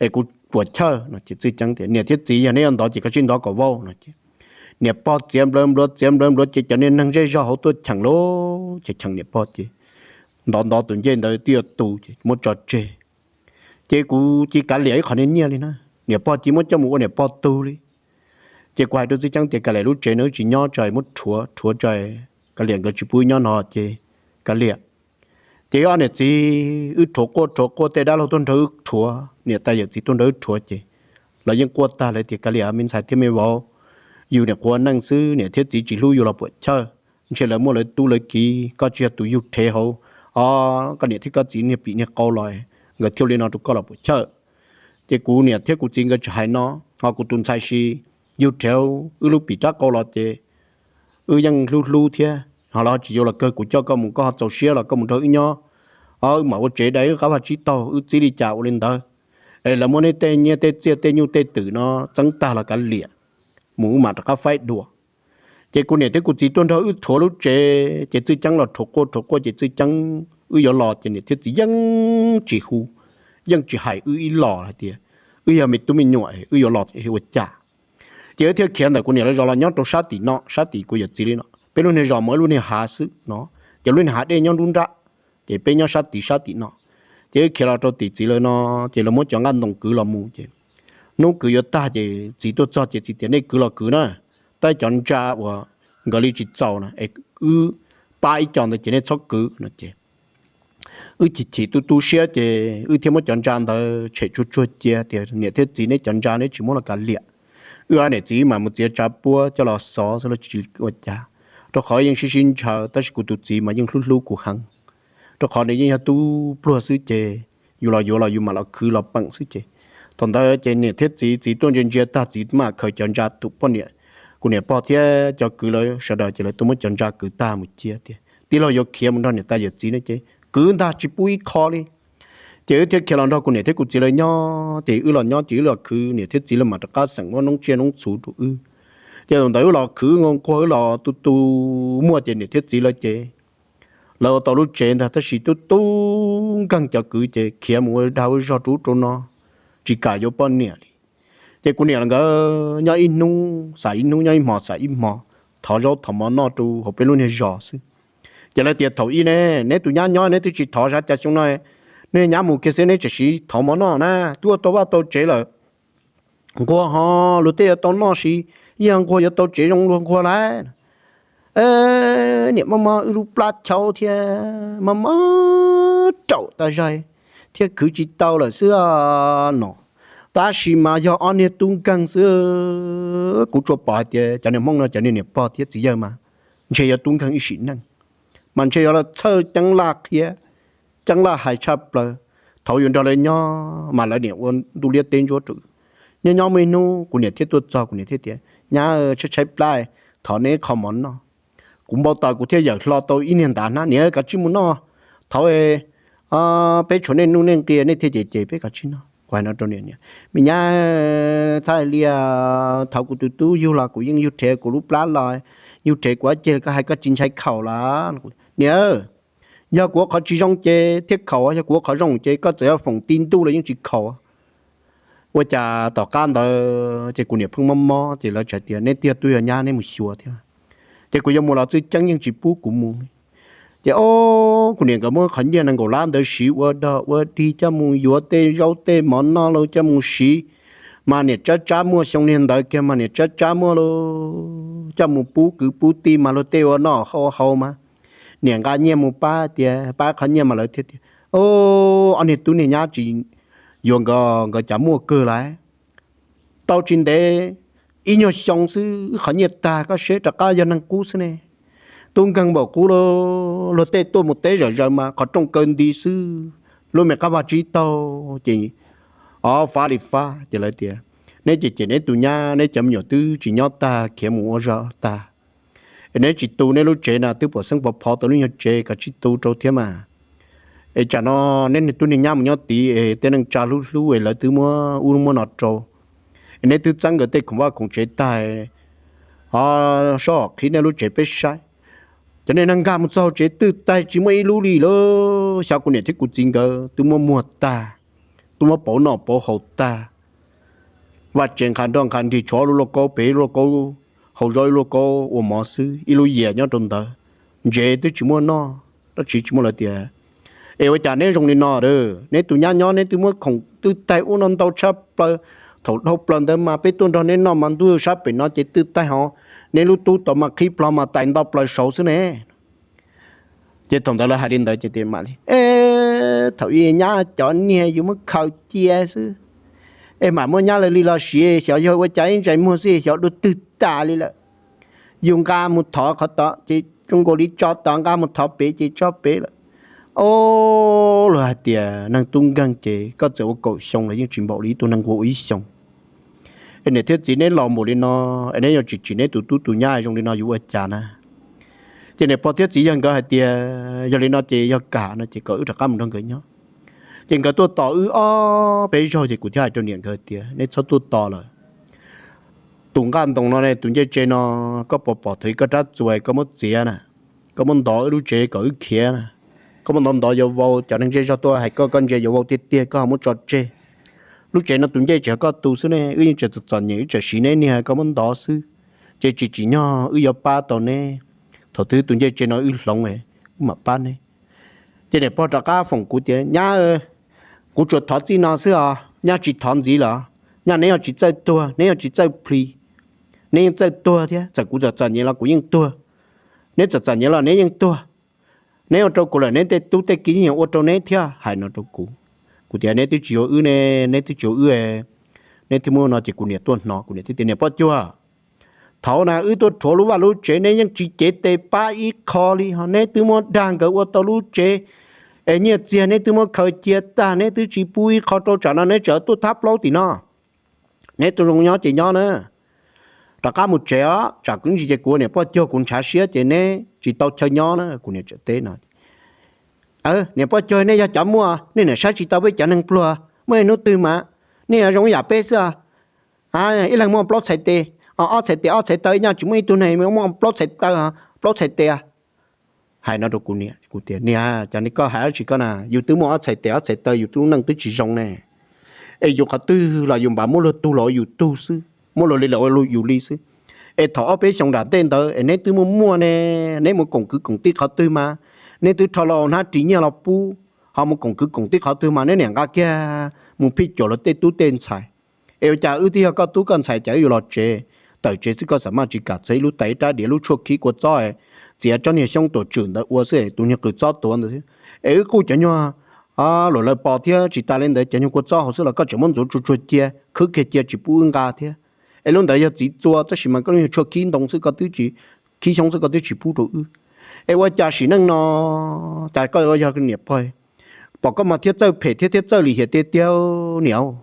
es kuv puas chawj no. Ces Txwj Ceeb tias, niam thiab txiv, yog neb yuav ntov ces kav tsij ntov kom vau no ces niam pog txiav nplawv npluav txiav nplawv npluav ces cov niag neeg zej zog hauv tuaj cheem lauj, ces cheem niam pog ces ntov ntov tus ncej ntawd twb yuav tu ces muab tso tseg. Ces kuv cia kav liam ib qhov niag nyiaj li na, niam pog cia muab coj mus ua niam pog tug li. Ces kuv hais rau Txwj Ceeb tias, kav liam lub tsev no wb tsis nyob tso, muab rhuav rhuav tso, kav liam, nkawd tsis pub wb nyob no ces kav liam. Ces wb ob niam txiv wb rhuav quaj rhuav quaj, tej dab laug tuaj nrog wb rhuav, niam tais yawm txiv tuaj nrog wb rhuav ces lawv yeej quaj tag, lawv tias, kav liam me ntxhais thiab me vauv, yus niam qhuav neej xwb, niam thiab txiv tsis hlub yus los puam chawj, ntshe lawv muaj lawv tub lawv kiv, koj tsis yog tus yug rhev hauv, o, koj niam thiab koj txiv niag pim niag qau los nkawd thiaj li no rau koj los puam chawj. Ces kuv niam thiab kuv txiv nkawd tsis hais no, ho kuv tus ntxhais sis yug rhev wb lub pim rab qau los ces wb yeej hlub hlub thiab, ho lawv tsis yuav los kawg, kuv coj koj mus koj ho txaus siab los koj mus nrog wb nyob, o, wb mam ua tsev dai wb qab vaj tsib taug, wb txib li cas ua li ntawd. Es lawv muab neb tej nyiaj tej txiaj tej nyuj tej twm no txeeb tag los kav liam, mus wb mam rov qab faib dua. Ces kuv niam thiab kuv txiv tuaj nrog wb rhuav lub tsev ces Txwj Ceeb los rhuav quaj rhuav quaj ces Txwj Ceeb wb yuav los ces niam thiab txiv yeej tsis hu, yeej tsis hais wb ib los hais tias wb yog me tub me nyuam wb yuav los ua cas. Ces wb thiaj khiav ntawm kuv niam lawv zos los nyob rau sab tim no, sab tim kuv yawm txiv li no, peb lub niag zos muaj ib lub niag hav xwb no, ces lub niag hav dej nyob nruab nrab, ces peb nyob sab tim sab tim no. Ces wb khiav los rau tim txiv lawv no, ces lawv muab cov nqaj ntoo kwv los mus ces hnub kwv yuav tag ces txiv tuaj txog ces txiv tias nej kwv los kwv na, tab cov ntsa uas nkawd li tsis txaus na es wb pab ib co ntawd ces nej txhob kwv no ces wb chim chim tu tu siab ces wb thiaj muab cov ntsa ntawd tshem tsuag tsuag cia tias niam thiab txiv neb cov ntsa neb tsis muab los kav liam, wb ob niam txiv mam mus txiav tsav puab coj los xov xwb los tsis ua cas, rau qhov yeej sib sib ntshaw tab sis kuv tus txiv mas yeej hlub hlub kuv heev, rau qhov nws yeej yog tub pluag xwb ces yus los yuav los yus mam los khwv los peem xwb ces thaum ntawd ces niam thiab txiv, txiv tuaj ntsia ntsia tag txiv mam khaws cov ntsa tus poj niam, kuv niam pog thiab cov kwv lawv sawv daws ces lawv tuaj muab cov ntsa kwv tag mus cia tias tij laug yuav khiav mus nrog niam tais yawm txiv no ces kwv ntag tsis pub ib qho li. Ces wb thiaj khiav los nrog kuv niam thiab kuv txiv lawv nyob ces wb los nyob ces wb los khwv, niam thiab txiv lawv mam rov qab xeem muab noob tsiaj noob txhuv rau wb. Ces thaum ntawd wb los khwv nquag nquag wb los tu tu muaj ces niam thiab txiv lawv ces lawv ua tau lub tsev ntag tab sis tub tub nkeeg cov kwv ces khiav mus ua dag ua zog rau ub rau no, tsis kam yuav poj niam li. Ces kuv niam nkawd nyob ib hnub xam ib hnub, nyob ib hmo xam ib hmo, thov zaub thov mov noj rau hauv peb lub niag zos xwb. Ces lawv tias thaum ub ne neb tus nyab nyob neb twb tsis thov, xyov cas xyoo no neb nyab mus kiag xwb neb tseem siv thov mov noj na, twb ua tau vaj tau tsev lawm. Nquag ho luag tej yuav tau noj siv, yeej nquag yuav tau tsev zoo luag nquag lawm. Niam mob mob wb lub plab chaub thiab mob mob raum tas zog thiab khwv tsis tau lawm xwb no. Tab sis mas yog ob niag tub nkeeg xwb, kuv tsuas pom hais tias cov niag Hmoob no cov niag niam pog thiab txiv yawg mas ntshe yuav tub nkeeg ib sim neej, mas ntshe yuav los txhawj ceeb laj qhia, ceeb laj hais tshaj plaws. Thaum yus nrog lawv nyob mas lawv niam ua ntuj liab teb ntsuab rau wb. Nyob nyob muaj ib hnub kuv niam thiaj tuaj txog, kuv niam thiaj tias nyab, tshaib tshaib plab, thov neb qho mov noj. Kuv npau taws kuv thiaj yawm hlo tau ib niag ntav hnab, niam kav tsij mus noj, thaum peb tshuav nej nuj nej nqi nej thiaj cem cem peb, kav tsij noj. Kuv hais no rau niam, niam, me nyab, txhob hais li, thaum kuv tus tub yug los kuv yeej yug rhev kuv lub plab los, yug rhev kuv ob ceg los koj hais koj tsis ntshai khaum los? Niam, yog kuv ua qhov tsis zoo ces thiaj khaum, yog kuv ua qhov zoo ces koj txawm yuav foom ti ntuj los yeej tsis khaum. Ua cas tom qab ntawd ces kuv niam pheej mob mob ces lawv txawm tias neb tiag twb yog nyab neb mus xyuas thiab. Ces kuv yuav mus los txwj ceeb yeej tsis pub kuv mus. Ces o, kuv niam nkawd muab qhov nyiaj nees nkaum lab ntawd siv ua dog ua dig coj mus yuav tej zaub tej mov noj los coj mus siv, mas niam tsab tsab muaj, xyoo niag ntawd kiag mas niam tsab tsab muaj los coj mus pub kwv pub tij mas luag tej ua noj ua haus mas niam nqa nyiaj mus pab tias pab qhov nyiaj mas lawv thiaj tias o, ob niag tub niag nyab tsis yuav nkawd, nkawd cas muaj kawg lawm. Tau tsis ntev ib nyuag xyoo xwb wb qhov nyiaj tag, koj seb rov qab yog neeg qub xwb ne. Tub nkeeg npaum qub, luag tej tuaj mus teb zawm zaws mas qhov rooj kaw nti xwb, lub me qab vaj tsib taug ces o, fab li fab. Ces lawv tias neb cem cem neb tus nyab, neb cov me nyuam twb tsis nyob tag khiav mus ua zog tag, es neb tsis tu neb lub tsev na, twb pom xeeb pov phov tau lub nyuag tsev, kav tsij tu rau thiab mas. Es tsam no neb niag tub niag nyab mus nyob tid es tej neej tsa hlub hlub es lawv twb muab ub muab no rau, es neb twb txeeb nkawd tej khoom vaj khoom tsev tag, o, soj qhib nej lub tsev peb saib. Cov niag neeg nkag mus txog hauv tsev twb tag tsis muaj ib lub li lawm. Xyov kuv niam thiab kuv txiv nkawd twb muab muag tag, twb muab pauv noj pauv haus tag. Vaj tsev nqa nroj nqa nrig tshuav lub lauj kaub pem, lub lauj kaub hau zaub, ib lub lauj kaub ua mov xwb, ib lub yias nyob rau ntawd, ntsev twb tsis muaj noj, dab tsi tsis muaj. Lawv tias es ua cas neb zoo li no a? Neb tus nyab nyob neb twb muab khoom twb tag ub no ntau tshaj plaws, thaum dhau plaws ntawd mas peb tuaj nrog neb noj mas ntuj sab pem no ces twb tag hos, neb lub tub tod mas qhib plho mas tais nto plaws saud xwb ne. Ces thaum ntawd lawv hais li ntawd ces tias mam li, e, thaum ub nyab cov niag yus muab khaws cia xwb, es mam muab nyab lawv li los siv, xyov yog ua cas ib ntsais muag xwb xyov dua twg tas li lawm. Yus nqa mus thov qhov tod ces zoo nkaus li tso tod, nqa mus thov pem ces tso pem lawm. O, luag hais tias neeg tub nkeeg ces koj txawm ua kaum xyoo los yeej tsis npaum li ib tug neeg nquag ua ib xyoos. Es niam thiab txiv neb laus npaum li no, es neb yuav tsis tsim neb tus tub tus nyab zoo li no yuav ua cas na? Ces niam pog thiab txiv yawg nkawd hais tias yog li no ces yog kam no ces kom wb rov qab mus nrog nkawd nyob. Ces nkawd tuaj tos wb ob peb zaug ces kuv thiaj hais rau niam nkawd tias neb txhob tuaj tos lawm. Tus nqaj ntoo no ne, tus ncej tsev no, koj puas pom thaum ub koj rab txuas koj muab txiav na, koj muab ntov wb lub tsev kom wb khiav na. Koj muab ntov ntov yuav vau, cov neeg zej zog tuaj hais koj, koj ntsia yuav vau tiag tiag, koj ho muab tso tseg. Lub tsev no tus ncej tseem koj tu xwb ne, wb yeej tseem txom txom nyem, wb tseem siv neb niag, koj muab ntov xwb. Ces tsis tsim nyog wb yuav pab tau neb. Thaum twg tus ncej tsev no wb hloov, wb mam pab neb. Ces niam pog rov qab foom kuv tias, Nyab, kuv tsuas thov txij no xwb os, nyab, tsis thov ntxiv lawm. Nyab, neb yuav tsis txawj tuag, neb yuav tsis txawj plhis, neb yeej txawj tuag thiab. Txawm kuv txom txom nyem los kuv yeej tuag, neb txom txom nyem los neb yeej tuag. Neb ua rau kuv lawm, neb tej tub tej kiv yeej yuav ua rau neb thiab. Hais no rau kuv. Kuv tias, Neb twb tsis yuav wb ne, neb twb tsis yuav wb, neb thiaj muab no. Ces kuv niam tuaj hnov, kuv niam thiaj tias, Niam poj cuag, thaum na wb tuaj rhuav lub vaj lub tsev, neb yeej tsis cev tes pab ib qho li, neb twb muab dag nkawd ua tau lub tsev es nyiaj txiag neb twb muab khaws cia tag, neb twb tsis pub ib qho rau, tsam no neb tseem tuaj thab plaub tim no. Neb tau zoo nyob ces nyob na, rov qab mus tsev os, tsam kuv ntsis ces kuv niam poj cuag kuv ntshav siab ces neb tsis tau chaw nyob na, kuv niam tseem teb no. Niam poj cuag, nej yog cov muaj, nej niam saib tsis tau peb cov neeg pluag, muaj ib hnub twg mas nej yuav zoo ib yam peb xwb. Ib leeg muaj plaub txhais tes, ob txhais tes ob txhais taw, nyaj tsis muaj ib tug neeg muaj plaub txhais taw, plaub txhais tes. Hais no rau kuv niam, kuv tias, Niam, cas ne koj hais dab tsi koj na, yus twb muaj ob txhais tes ob txhais taw, yus lub neej twb tsis zoo ne, es yus qhov twg los yus npam muab luag tug los ua yus tug xwb, muab luag li los ua yus li xwb. Es thaum ob peb xyoos nram ntej ntawd es neb twb muaj muaj ne, neb mus koom kwv koom tij qhov twg mas, neb twb rho los hnab ris nyiaj los pub, ho mus koom kwv koom tij qhov twg mas neb niam nqa kiag mus phij cuam luag tej tub tej ntxhais. Es ua cas wb twb yog koj tub koj ntxhais, cas wb yuav los tsev, tawm tsev xwb koj xam maj tsis kam txog ib lub tais ib rab diav lub tshuaj khib kua txob, txiav tsob niag xyoob tuam tswm ntawd ua xwb, tus niag qws txob tuav ntawd xwb. Es wb quj cov nyuag luam laws pos thiab, tsis tas li ntawd cov nyuag kua txob hauv xwb los koj tseem muab ntxuav tsuag tsuag cia, khwb kiag cia tsis pub wb nqa thiab. Es lub ntawd yog txiv txua, tab sis mas koj lub nyuag tshuaj khib ntoo xwb, koj twb tsis, khib xyoob xwb koj twb tsis pub rau wb. Es ua cas sim neej no cas koj yog niam pog, pom koj mas thiaj txawj phem thiab thiaj txawj lim hiam tiag tiag niam.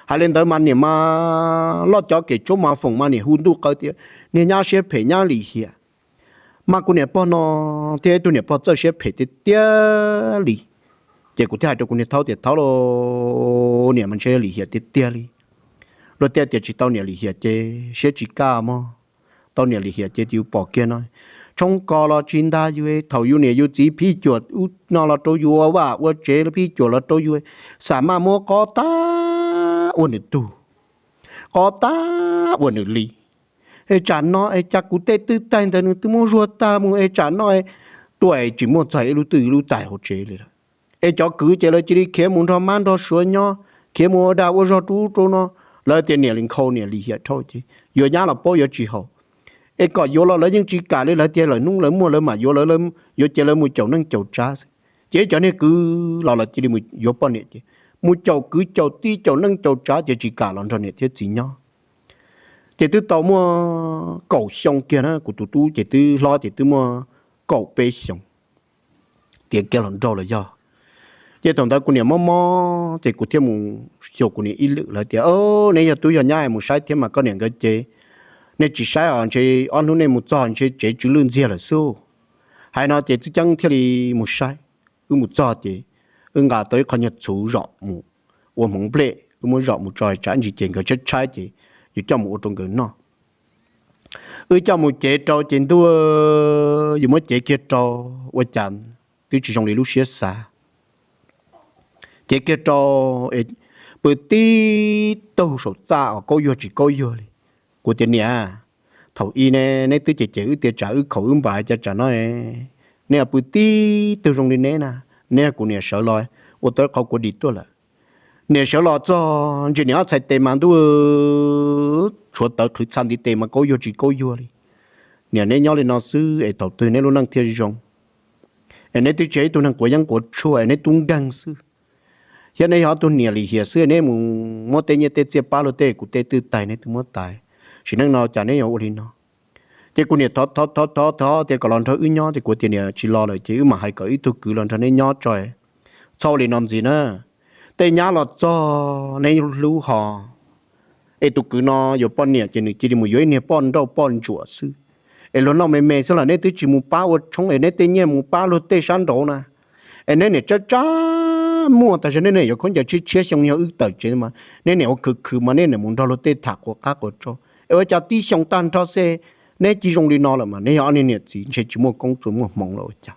Hais li ntawd mas niam mas loj cov kem tsuab mas foom mas niam hu ntuj qw tias, Niag nyab siab phem nyab lim hiam. Mas kuv niam pog no thiab ib tug niam pog txawj siab phem tiag tiag li. Ces kuv thiaj hais rau kuv niag thaub tias, Thaub lauj, niam mas ntshe lim hiam tiag tiag li. Luag tej tias tsis tau niam lim hiam ces siab tsis kaj mog, tau niam lim hiam ces yus pom kiag no, tshoob kos los tsis ntag yus. Thaum yus niam yus txiv phij cuam ub no los rau yus ua vaj ua tsev, phij cuam los rau yus, xam maj muab qob tab ua nws tug, qob tab ua nws li. Es tsam no es cas kuv tej twj taig ntawd nws twb muab zuag tag mus, es tsam no tuaj tsis muaj txog ib lub twj ib lub taig hauv tsev li lawm. Es cov kwv ces lawv cia li khiav mus nrog mab nrog suav nyob, khiav mus ua dag ua zog rau ub rau no. Lawv tias niam li nkhaus niam lim hiam dhau ces yuav nyab los paub yuav tsis haum. Es kom yuav los lawv yeej tsis kam li, lawv tias lawm hnub lawv muaj lawv mam yuav, yuav ces lawv mus caum neej caum tsav xwb. Ces cov niag kwv los lawv cia li mus yuav poj niam ces mus caum kwv caum tij caum neej caum tsav ces tsis kam los nrog niam thiab txiv nyob. Ces twb tau muaj kaum xyoo kiag na, kuv tus tub ces twb hlob ces twb muaj kaum peb xyoos tiav kiag los nraug los yog. Ces thaum ntawd kuv niam mob mob ces kuv thiaj mus xyuas kuv niam ib lwm, lawv tias, Neb yog tub yog nyab mus saib thiab mas koj niam nkawd ces nej tsis saib os, ntshe ob hnub nej mus txog ntshe tsev tsw lwj ntxiag lawm xwb. Hais no ces txwj ceeb thiaj li mus saib. Wb mus txog ces wb nqa tau ib qho nyuag txhuv zom mus ua hmoov nplej, wb muab zom mus tso tsam ntsis ces nkawd tshaib tshaib ces yus coj mus ua rau nkawd noj. Wb coj mus cev rau ces ntuj, yus muab cev kiag rau ua cas twb tsis zoo li lub siab xav. Cev kiag rau es pw tib tug saum txaj os, kaub yuag tsis kaub yuag li. Kuv tias, Niam, thaum ub ne neb twb cem cem wb tias tsam wb khaum wb npam cas tsam no neb pw tib tug zoo li neb na. Neb kuv niam sawv los ua tau ib qho kua dis tuaj lawm. Niam sawv los txog ntsia niam ob txhais tes mas ntuj, tshuav tawv qhwv txha ntiv tes mas kaub yuag tsis kaub yuag li. Niam, neb nyob li no xwb es thaum twg neb lub neej thiaj zoo? Es neb twb tsis yog ib tug neeg quav yeeb quav tshuaj es neb tub nkeeg xwb, thiab neb yog ob tug niam lim hiam xwb, neb mus muab tej nyiaj tej txiaj pab luag tej, kuv tej twj taig neb twb muab tas, sim neej no cas neb yuav ua li no? Ces kuv niam thov thov thov thov tias kom los nrog wb nyob, ces kuv tias, Niam, tsis los lawm ces wb mam hais kom ib tug kwv los nrog neb nyob tso, txhob ua li no ntxiv na. Tej nyab los txog neb hlub ho, es tus kwv no yuav poj niam ces nws cia li mus yuav ib niag poj nrauj poj ntsuam xwb, es luag noj me me xwb los neb twb tsis mus pab ua tshoob es neb tej nyiaj mus pab luag tej sab nraud na. Es neb niam tsab tsab muaj tas zog, neb niam yuav khaub ncaws tshiab tshiab xyoo yog wb tawm tsev mas neb niam ua khwv khwv mas neb niam mus nrog luag tej tham quav qab quav tsau. Es ua cas tib xyoo tag nrho xwb neb cia zoo li no lawm mas neb yog ob niag niam txiv ntshe tsis muaj koob tsuas muaj hmoov los ua cas?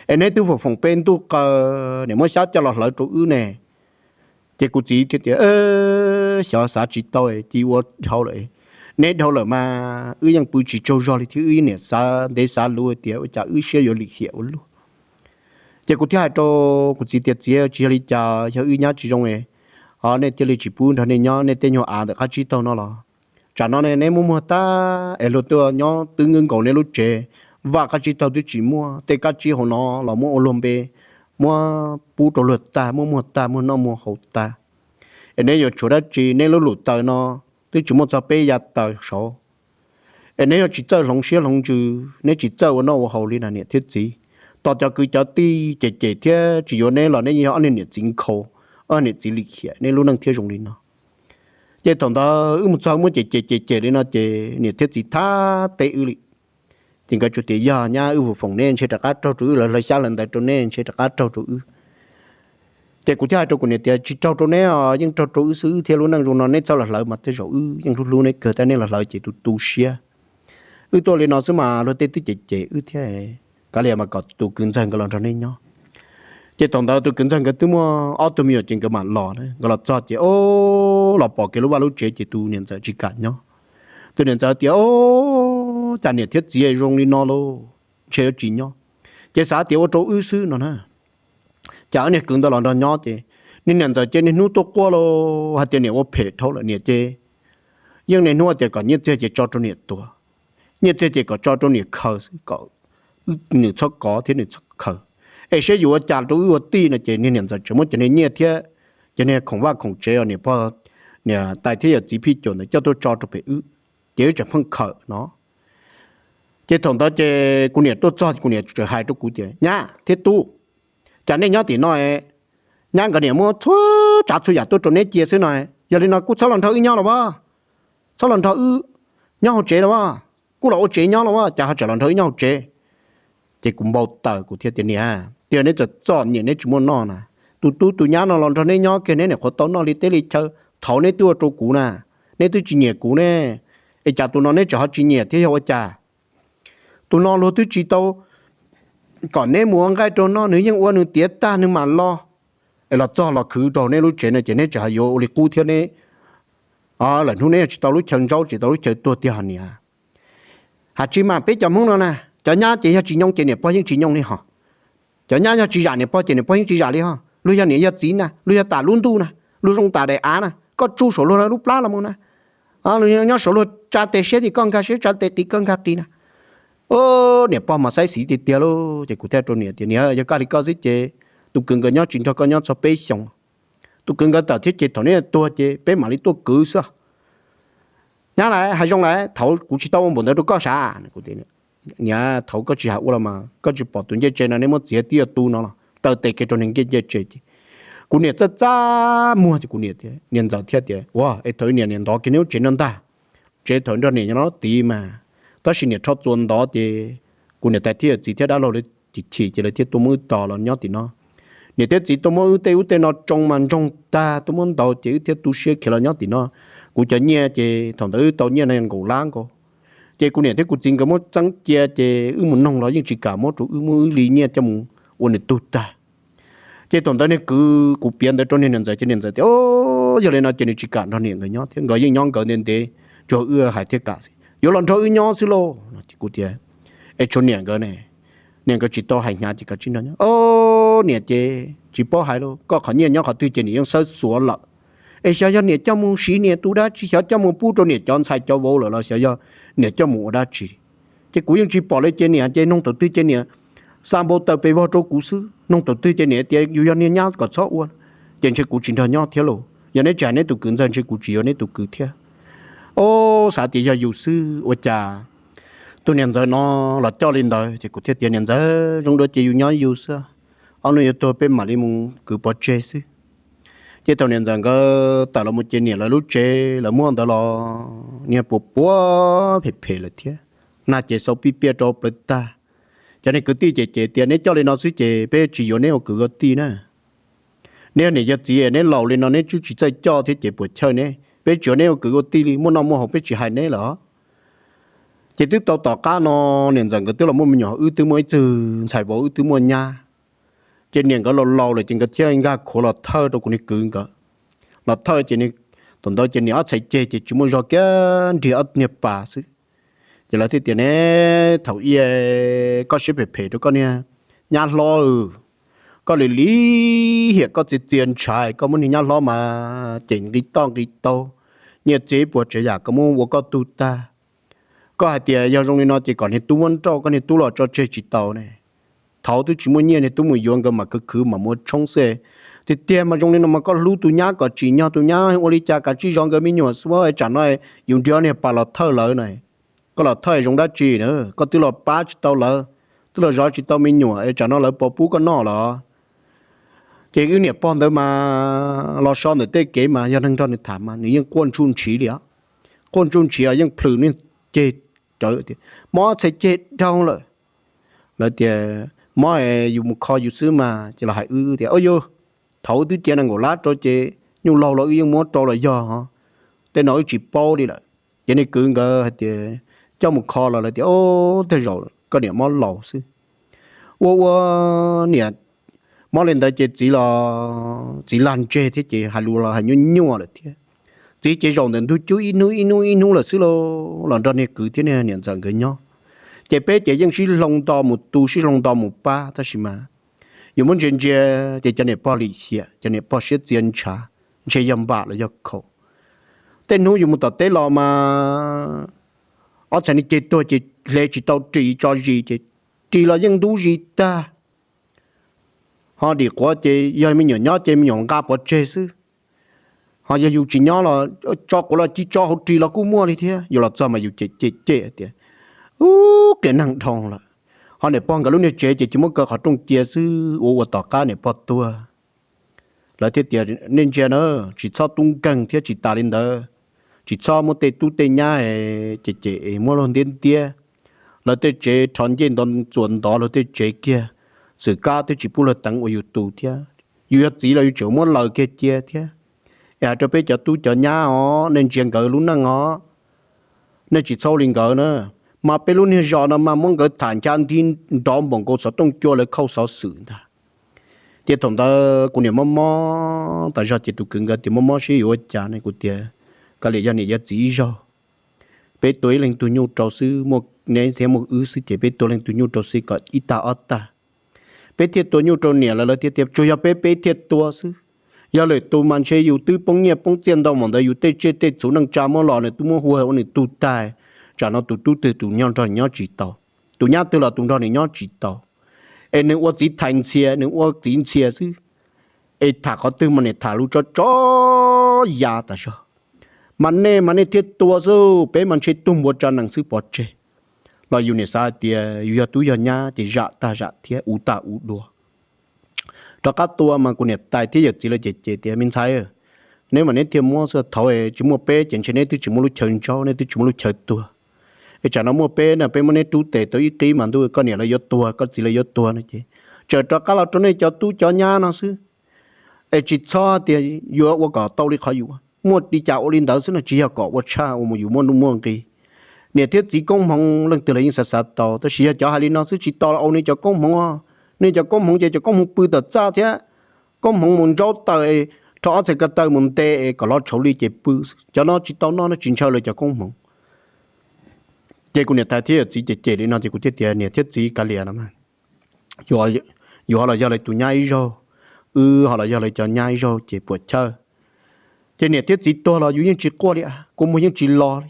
Es neb twb foom foom peb ntuj qaws, nim muab xyab coj los hlawv rau wb ne. Ces kuv txiv thiaj tias, xyov xav tsis tau, cia ua dhau lawm. Neb dhau lawm mas wb yeej pw tsis tsaug zog li thiab, wb niam xav ntev xav luv tias ua cas wb siab yuav lim hiam ua luaj. Ces kuv thiaj hais rau kuv txiv tias, txiv, tsis yog li cas, yog wb nyab tsis zoo, nej thiaj li tsis pub nrog nej nyob nej tej nyuag av ntawm qab tsib taug no los? Tsam no ne neb muaj muag tag es luag tuaj nyob twb nkaus nkaus neb lub tsev, vaj qab tsib taug twb tsis muaj, tej kab tsib hauv no los muab ua luag npe, muab pub rau luag tag, muaj muag tag, muaj noj muaj haus tag. Es neb yuav tshuav dab tsi? Neb lub lwm taws no twb tsis muaj txog peb yav taws saud. Es neb yuav tsis txawj hloov siab hloov ntsws, neb tsis txawj ua noj ua haus li na niam thiab txiv. Tos cov kwv cov tij cem cem thiab tsis yuav neb los neb yog ob niag niam txiv nkhaus, ob niam txiv lim hiam, neb lub neej thiaj zoo li no. Ces thaum ntawd wb mus txog muab cem cem cem cem li no ces niam thiab txiv thab teb wb li. Ces nkawd tsuas tias, yog nyab, wb foom foom neb ntshe rov qab raug rau wb, lawv hlawv xyab hlawv ntawv rau neb ntshe rov qab raug rau wb. Ces kuv thiaj hais rau kuv niam tias, tsis raug rau neb os, yeej raug rau wb xwb, wb thiab lub neej zoo no neb txhob los hlawv mas tej zaum wb yeej hlub hlub neb kawg, tab neb los hlawv ces tu tu siab. Wb tuaj li no xwb mas luag tej twb cem cem wb thiab. Kav liam mas kom tus kwv ntxawg nkawd los nrog neb nyob. Ces thaum ntawd tus kwv ntxawg nkawd twb muaj ob tug me nyuam ces nkawd mam los na. Nkawd los txog ces, o, los pom kiag lub vaj lub tsev ces tus niam ntxawm tsis kam nyob. Tus niam ntxawm tias, o, cas niam thiab txiv zoo li no lauj, ntshe yuav tsis nyob. Ces xav tias ua rau wb xwb no na. Cas ob niag kwv ntawd los nrog nyob ces niag niam ntxawm ces niaj hnub tuaj quaj los hais tias niam ua phem dhau lawm, niam ces yeej niaj hnub tias kom nyiaj txiag ces tso rau niam tuag, nyiaj txiag ces kom tso rau niam khaws xwb, kom nws txhob kov thiab nws txhob khaws. Es saib yuav ua cas rau wb ua tij no ces niag niam ntxawm tseem muab cov niag nyiaj thiab cov niag khoom vaj khoom tsev uas niam pog, niam tais thiab yawm txiv phij cuam ntawd coj tuaj tso rau pem wb, ces wb tseem pheej khaws no. Ces thaum ntawd ces kuv niam tuaj txog, kuv niam tseem hais rau kuv tias, nyab thiab tub, cas nej nyob tim no, nyab nkawd niam muab txhua tsav txhua yam tuaj rau neb cia xwb no, yog li no kuj txhob los nrog wb nyob los as, txhob los nrog wb nyob hauv tsev los as, kuj los ua tsev nyob los as, cas ho tseem los nrog wb nyob hauv tsev? Ces kuv npau taws, kuv thiaj tias, niam, twb yog neb txom txom nyem neb tsis muaj noj na, tus tub tus nyab no los nrog neb nyob kiag neb niam qhuav tau noj li teb li chaw, thaud neb twb ua rau kuv na, neb twb tsis nyiam kuv ne, es cas tus no neb tseem ho tsis nyiam thiab yog ua cas? Tus no luag twb tsis tau kom neb mus ua nqaij rau noj, nws yeej ua nws tiav tag nws mam los. Es los txog los khwv rau neb lub tsev no ces neb tseem ho yuav ua li qub thiab ne. Lwm hnub neb yog tsis tau lub chaw ntsaub tsis tau lub chaw tuag tiag ho niam. Hais tsis mas peb cov Hmoob no na, cov nyab ces yog tsis nyoo ces niam pog yeej tsis nyoo li ho. Cov nyab yog tsis zam niam pog ces niam pog yeej tsis zam li ho. Luag yog niam yog txiv na, luag yog tam lub ntuj na, luag zoo tam daim av na, koj tsuj saum luag lub plab los mus na, nyob saum luag tsa tes siab ces koj nkag siab, tsa tes qis koj nkag qis na. Niam pog mas saib xyov tiag tiag lauj. Ces kuv thiaj rau niam tias, niam, yog koj li koj xwb ces tus kwv nkawd nyob tsis nrog koj nyob txog peb xyoos. Tus kwv nkawd tawm thiab ces thaum neb tuag ces peb mam li tuaj kwv xwb. Nyab lawm, hais zoo lawm, thaud kuv tsis tau ua npaum ntawd rau koj sav. Niam, thaud koj tsis hais ua los mas koj tsis pom tus ncej tsev no neb muab txiav tib tu no los taw tes kiag rau niag ncej tsev ces kuv niam txaj txaj muag ces kuv niam, niam ntxawm thiaj tias, ua es thaum niam niam ntov kiag neb lub tsev no ntag, tsev thaum nrog niam nyob tid mas, tab sis niam rho txuas ntov ces kuv niam tais thiab yawm txiv thiab dab laug lawv chim chim ces lawv thiaj tuaj muab wb tos los nyob tim no. Niam thiab txiv tuaj muab wb tej ub tej no tsoo mas ntsoog tag, tuaj muab ntaus ces wb thiaj tu siab khiav los nyob tim no. Kuv cov nyiaj ces thaum ntawd wb tau nyiaj no nkaum lab nkaus. Ces kuv niam thiab kuv txiv nkawd muab txeeb cia ces wb mus noog los yeej tsis kam muab rau wb, muab wb li nyiaj coj mus ua nws tug tag. Ces thaum ntawd niag kwv kuv piav ntawd rau niag niam ntxawm ces niam ntxawm tias, o, yog li no ces nws tsis kam nrog niam nkawd nyob thiab, nkawd yeej nyob nkawd ntev ntev, tsuas wb hais thiaj kam xwb, yuav los nrog wb nyob xwb lauj. Kuv tias, es tshuav niam nkawd ne, niam nkawd tsis tau hais hnyav ces kav tsij nrog nyob. O, niam ces tsis paub hais lauj, koj qhov nyiaj nyob qhov twg ces niam yeej xawb xuav lawm. Es xyov yog niam coj mus siv niam tus dab tsi, xyov coj mus pub rau niam cov ntxhais cov vauv lawm los xyov yog niam coj mus ua dab tsi. Ces kuv yeej tsis pom li ces niam ces noog thaum twg ces niam xa npau taws pes vog rau kuv xwb, noog thaum twg ces niam tias yus yog niag nyab kom txhob ua, ces ntshe kuv tsis nrog nyob thiab lauj. Yog neb tsis hais neb tus kwv ntxawg ntshe kuv tsis yuav neb tus kwv thiab. O, xav tias yog yus xwb ua cas tus niam ntxawm no los coj li ntawd ces kuv thiaj tias niam ntxawg zoo dua ces yus nyob yus xwb, ob hnub yuav tuag peb mam li mus kwv pov tseg xwb. Ces thaum niam ntxawm nkawd tawm los mus ces niam lawv lub tsev lawv muab ntawd los niag puas puas phem phem lawm thiab, nag ces xau pij piaj rau plawv tag. Cov niag kwv tij ces ces tias neb coj li no xwb ces peb tsis yuav neb ua kwv ua tij na. Neb yog niam yog txiv neb laus li no neb twb tsis txawj coj thiab ces puas chawj neb, peb tsis yuav neb ua kwv ua tij li, muaj noj muaj haus peb tsis hais neb lawm. Ces twb tau tom qab no niam ntxawm nkawd twb los muaj me nyuam, wb twb muaj ib tug ntxhais vauv, wb twb muaj nyab. Ces niam nkawd laus laus lawm ces nkawd thiaj nkag khuav los thawj rau kuv niag kwv nkawd. Los thawj ces thaum ntawd ces niam ob txhais ceg ces tsis muaj zog kiag, nrig ob niag pas xwb. Ces lawv thiaj tias ne, thaum ub koj siab phem phem rau koj niag nyab hlob, koj li li hiam koj txias txias ntshav, koj muab niag nyab hlob mas ces nqi toj nqi taug, nyiaj txiag ib puas tsav yam koj muab ua koj tug tag. Koj hais tias yog zoo li no ces kom niag tub muab nrauj, koj niag tub los tso tseg tsis tau ne. Thaud twb tsis muaj nyiaj, niag tub mus yuav nkawd mas khwv khwv mas muab tshoob xwb. Tiag tiag mas zoo li no mas koj hlub tus nyab kom tsim nyog tus nyab ua li cas kav tsij zov nkawd me nyuam xwb, tsam no yus nrhiav niag pas los thawj lawv na. Koj los thawj zoo dab tsi na, koj twb los pab tsis tau lawv, twb los zov tsis tau me nyuam, tsam no lawv puas pub koj noj los? Ces wb niam pog ntawd mas los so ntawm tej kev mas yog neeg nrog nws tham mas nws yeej quaj ntsuj ntshiv li os. Quaj ntsuj ntshiv yeej plhws niag ceg rawv tias, mob txhais ceg dhau lawm. Lawv tias mob es yus mus kho yus xwb mas, ces los hais wb tias, o yog, thaum wb twb cia nees nkaum lab rau ces nyuj laug los wb yeej muab rau los yog, tej no wb tsis paub li lawm. Ces niag kwv nkawd hais tias coj mus kho los lawv tias, o, tej zaum koj niam mob laus xwb. Ua ua niam mob li ntawd ces txiv los txiv lag ntseg thiab ces hais lus los hais nyuaj nyuaj lawm thiab. Txiv ces zaum ntawm ntug cub ib hnub ib hnub ib hnub lawm xwb los, los nrog niag kwv thiab niam ntxawm nkawd nyob. Ces peb ces yeej sib hloov nto mus tu sib hloov nto mus pab, tab sis mas yus muab ntsia ntsia ces cov niam pog lim hiam, cov niam pog siab txias ntshav, ntshe yog npam los yog khaum. Tej hnub yus mus tom teb los mas ob txhais niag ceg tuag ces hle tsis tau ris tso zis ces ris los yeej ntub zis tag. Ho dim quav ces yog me nyuam nyob ces me nyuam nqa pov tseg xwb. Ho yog yus tsis nyob los tso quav los cia tso hauv ris los kuj muaj li thiab. Yus los txog mas yus cem cem cem tias, ub, qias neeg dhau lawm. Ho niam pog nkawd lub niag tsev ces tsis muab kaw qhov rooj cia xwb, ua ua tom qab niam pog tuag. Lawv thiaj tias nej ntsia na, tsis txhob tub nkeeg thiab tsis tas li ntawd, tsis txhob muab tej tub tej nyab cem cem muab luag ntiab ntiab. Lawv tej tsev rho ncej nto txuas ntov luag tej tsev kiag, xwm kab twb tsis pub luag teev ua yus tus thiab. Yus yog txiv los yus tseem muab laws kiag cia thiab. Es hais rau peb cov tub cov nyab os, nej ntsia nkawd lub neej os, nej tsis txhob ua li nkawd na. Mas peb lub niag zos no mas muab nkawd tham ncha nti nrov npaum nkaus xov tooj cua lawv khauj xov xwm ntag. Ces thaum ntawd kuv niam mob mob tas zog ces tus kwv nkawd tias mob mob seb yuav ua cas ne, kuv tias kav liam yog niam yog txiv ib zaug, peb tua ib leeg tug nyuj rau xwb, muaj neb thiab muaj wb xwb ces peb tua leej tug nyuj rau xwb kom ib tag ob tag. Peb thiaj tua nyuj rau niam lawv, lawv thiaj tias tsuas yog peb peb thiaj tua xwb. Yog lwm tus mas ntshe yus twb poob nyiaj poob txiaj ntau mas ntawd yus tej tsiaj tej txhuv neej tsa muab los nws twb muab hu ua nws tug tag. Tsam no tus tub twg tus nyob nrog nws nyob tsis tau, tus nyab twg los tus nrog nws nyob tsis tau. Es nws ua txiv thais ntxhias, nws ua txiv ntxhias xwb. Es tham qhov twg mas niam tham lus tso tso ya tas zog. Mas nej mas nej thiaj tua xwb, peb mas ntshe tug npua tsa nees xwb pov tseg. Los yus niam xav hais tias yus yog tub yog nyab ces zam tag zam thiab ua tag ua dua. Rov qab tua mas kuv niam tais thiab yawm txiv lawv cem cem tias me ntxhais, neb mas neb thiaj muab xwb, thaud tsis muaj peb ces ntshe neb twb tsis muaj lub chaw ntsaub, neb twb tsis muaj lub chaw tuag. Es tsam no muaj peb na, peb muab neb rub tes tau ib qib mas ntuj koj niam lawv yuav tuag, koj txiv lawv yuav tuag no ces tseem rov qab los rau nej cov tub cov nyab no xwb. Es tsis txhob tias yuav ua kom tau li qhov yus muaj li cas ua li ntawd xwb no, tsis yog kom ua tshaj uas yus muaj nuj muaj nqis. Niam thiab txiv koob hmoov leej twg los yeej xav xav tau, tab sis yog cov hais li no xwb tsis tau los ua nws cov koob hmoov. Nws cov koob hmoov ces cov koob hmoov pw tom txaj thiab koob hmoov mus ntsaub taws, rho ob txhais ko taw mus nte kom lo tshauv li ces pw xwb. Cov no tsis tau noj no tsis ntshaw lawv cov koob hmoov. Ces kuv niam tais thiab yawm txiv cem cem li no ces kuv thiaj tias niam thiab txiv kav liam no mas, yus ho los yog lawv tus nyab ib zaug, wb ho los yog lawv cov nyab ib zaug ces puam chawj. Ces niam thiab txiv tuag los yus yeej tsis quaj li, kua muag yeej tsis lo li.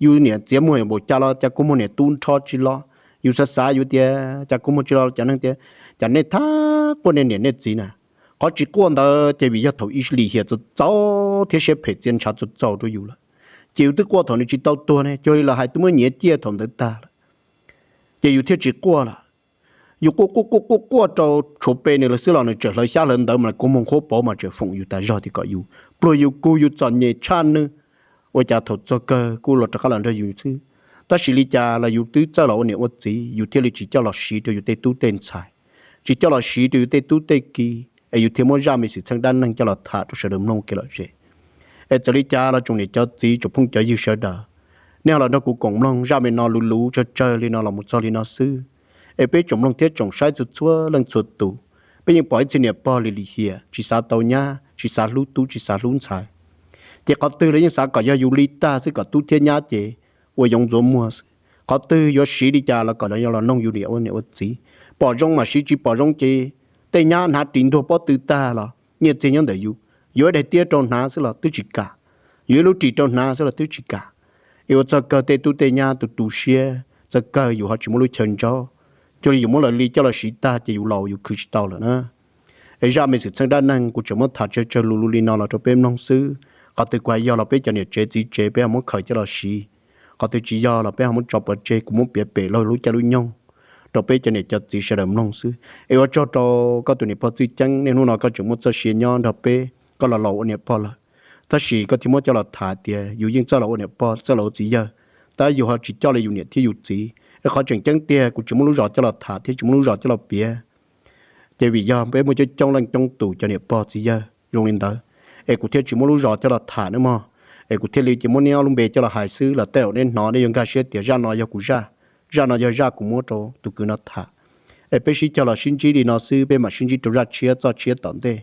Yus niam txiav muag npaum cas los cas kua muag niam tu nrho tsis lo. Yus xav xav yus tias cas kua muag tsis lo, cov neeg tias cas nej thab quaj nej niam nej txiv na. Qhov tsis quaj ntawd ces vim yog thaum ub lim hiam txaus txaus thiab siab phem txias ntshav txaus txaus rau yus lawm, ces yus twb quaj thaum nws tsis tau tuag ne, cuag li lawv hais twb muab nyiav ciaj thaum ntawd tag lawm, ces yus thiaj tsis quaj lawm. Yus quaj quaj quaj quaj quaj rau tshuav pe nws lawm xwb los nws tseem hlawv xyab hlawv ntawv mas kua muag nqhuab pauv mas tseem foom yus tas zog tias kom yus pluag yus kug yus txom nyem tshaj nws. Ua cas thaum txog kawg kuj los rov qab los nrog yus xwb. Tab sis li cas los yus twb txawj los ua niam ua txiv, yus thiaj li tsis coj los siv rau yus tej tub tej ntxhais, tsis coj los siv rau yus tej tub tej ki, es yus thiaj muab zaj me xwm txheej dab neeg coj los tham rau sawv daws mloog kev lom zem. Es txawm li cas los tsoom niam cov txiv tsoom phooj cov ywg sawv daws, Nej ho los nrog kuv koom mloog zaj me no luv luv tsawg tsawg li no los mus txog li no xwb. Es peb tsoom mloog thiab tsoom saib txhua txhua leej txhua tus, peb yeej pom ib txhia niam pog li lim hiam, tsis xav tau nyab, tsis xav hlub tub, tsis xav hlub ntxhais. Ces qhov twg los yeej xav kom yog yus li tag xwb, kom tub thiab nyab ces ua yoov ntxuav muag xwb. Qhov twg yuav siv li cas los kom los yog los noog yus niam ua niam ua txiv. Pom zoo mas siv, tsis pom zoo ces tej nyab hnav ris ntuag pob tw tag los nyiaj txiag nyob ntawm yus, yuav ib daim tiab rau hnav xwb los twb tsis kam, yuav ib lub ris rau hnav xwb los twb tsis kam. Es ua txog kawg tej tub tej nyab tu tu siab, txog kawg yus ho tsis muaj lub chaw ntsaub, cuag li yus muab lawv li coj los siv tag ces yus laus yus khwv tsis tau lawm na. Es zaj me xwm txheej dab neeg kuv tseem muab tham tsawg tsawg lus lus li no los rau peb mloog xwb. Qhov twg kuv hais yog los peb cov niam tsev txiv tsev peb ho muab khaws coj los siv, qhov twg tsis yog los peb ho muab tso pov tseg, kuv muab piav pem lawv lub caij lub nyoog rau peb cov niam cov txiv sawv daws mloog xwb. Es ua tsaug rau koj tus niam pog Txwj Ceeb, niaj hnub no koj tseem muaj txoj sia nyob nrog peb, koj los laus ua niam pog lawm, tab sis koj thiaj muab coj los tham tias yus yeej txawj los ua niam pog, txawj los ua txiv yawg, tab yus ho tsis coj li yus niam thiab yus txiv. Es qhov tseem ceeb tiag kuv tsis muaj lub zos coj los tham thiab tsis muaj lub zos coj los piav, ces vim yog peb muaj coob coob leej coob tus cov niam pog txiv yawg zoo li ntawd, es kuv thiaj tsis muaj lub zos coj los tham nawb mog. Es kuv thiaj li ces muab neb ob lub npe coj los hais xwb los tej zaum neb hnov neb yuav nkag siab tias zaj no yog kuv zaj, zaj no yog zaj kuv muab rau tus kwv no tham. Es peb sib cog los sib ntsib li no xwb, peb mam sib ntsib rau zaj tshiab txoj tshiab tom ntej.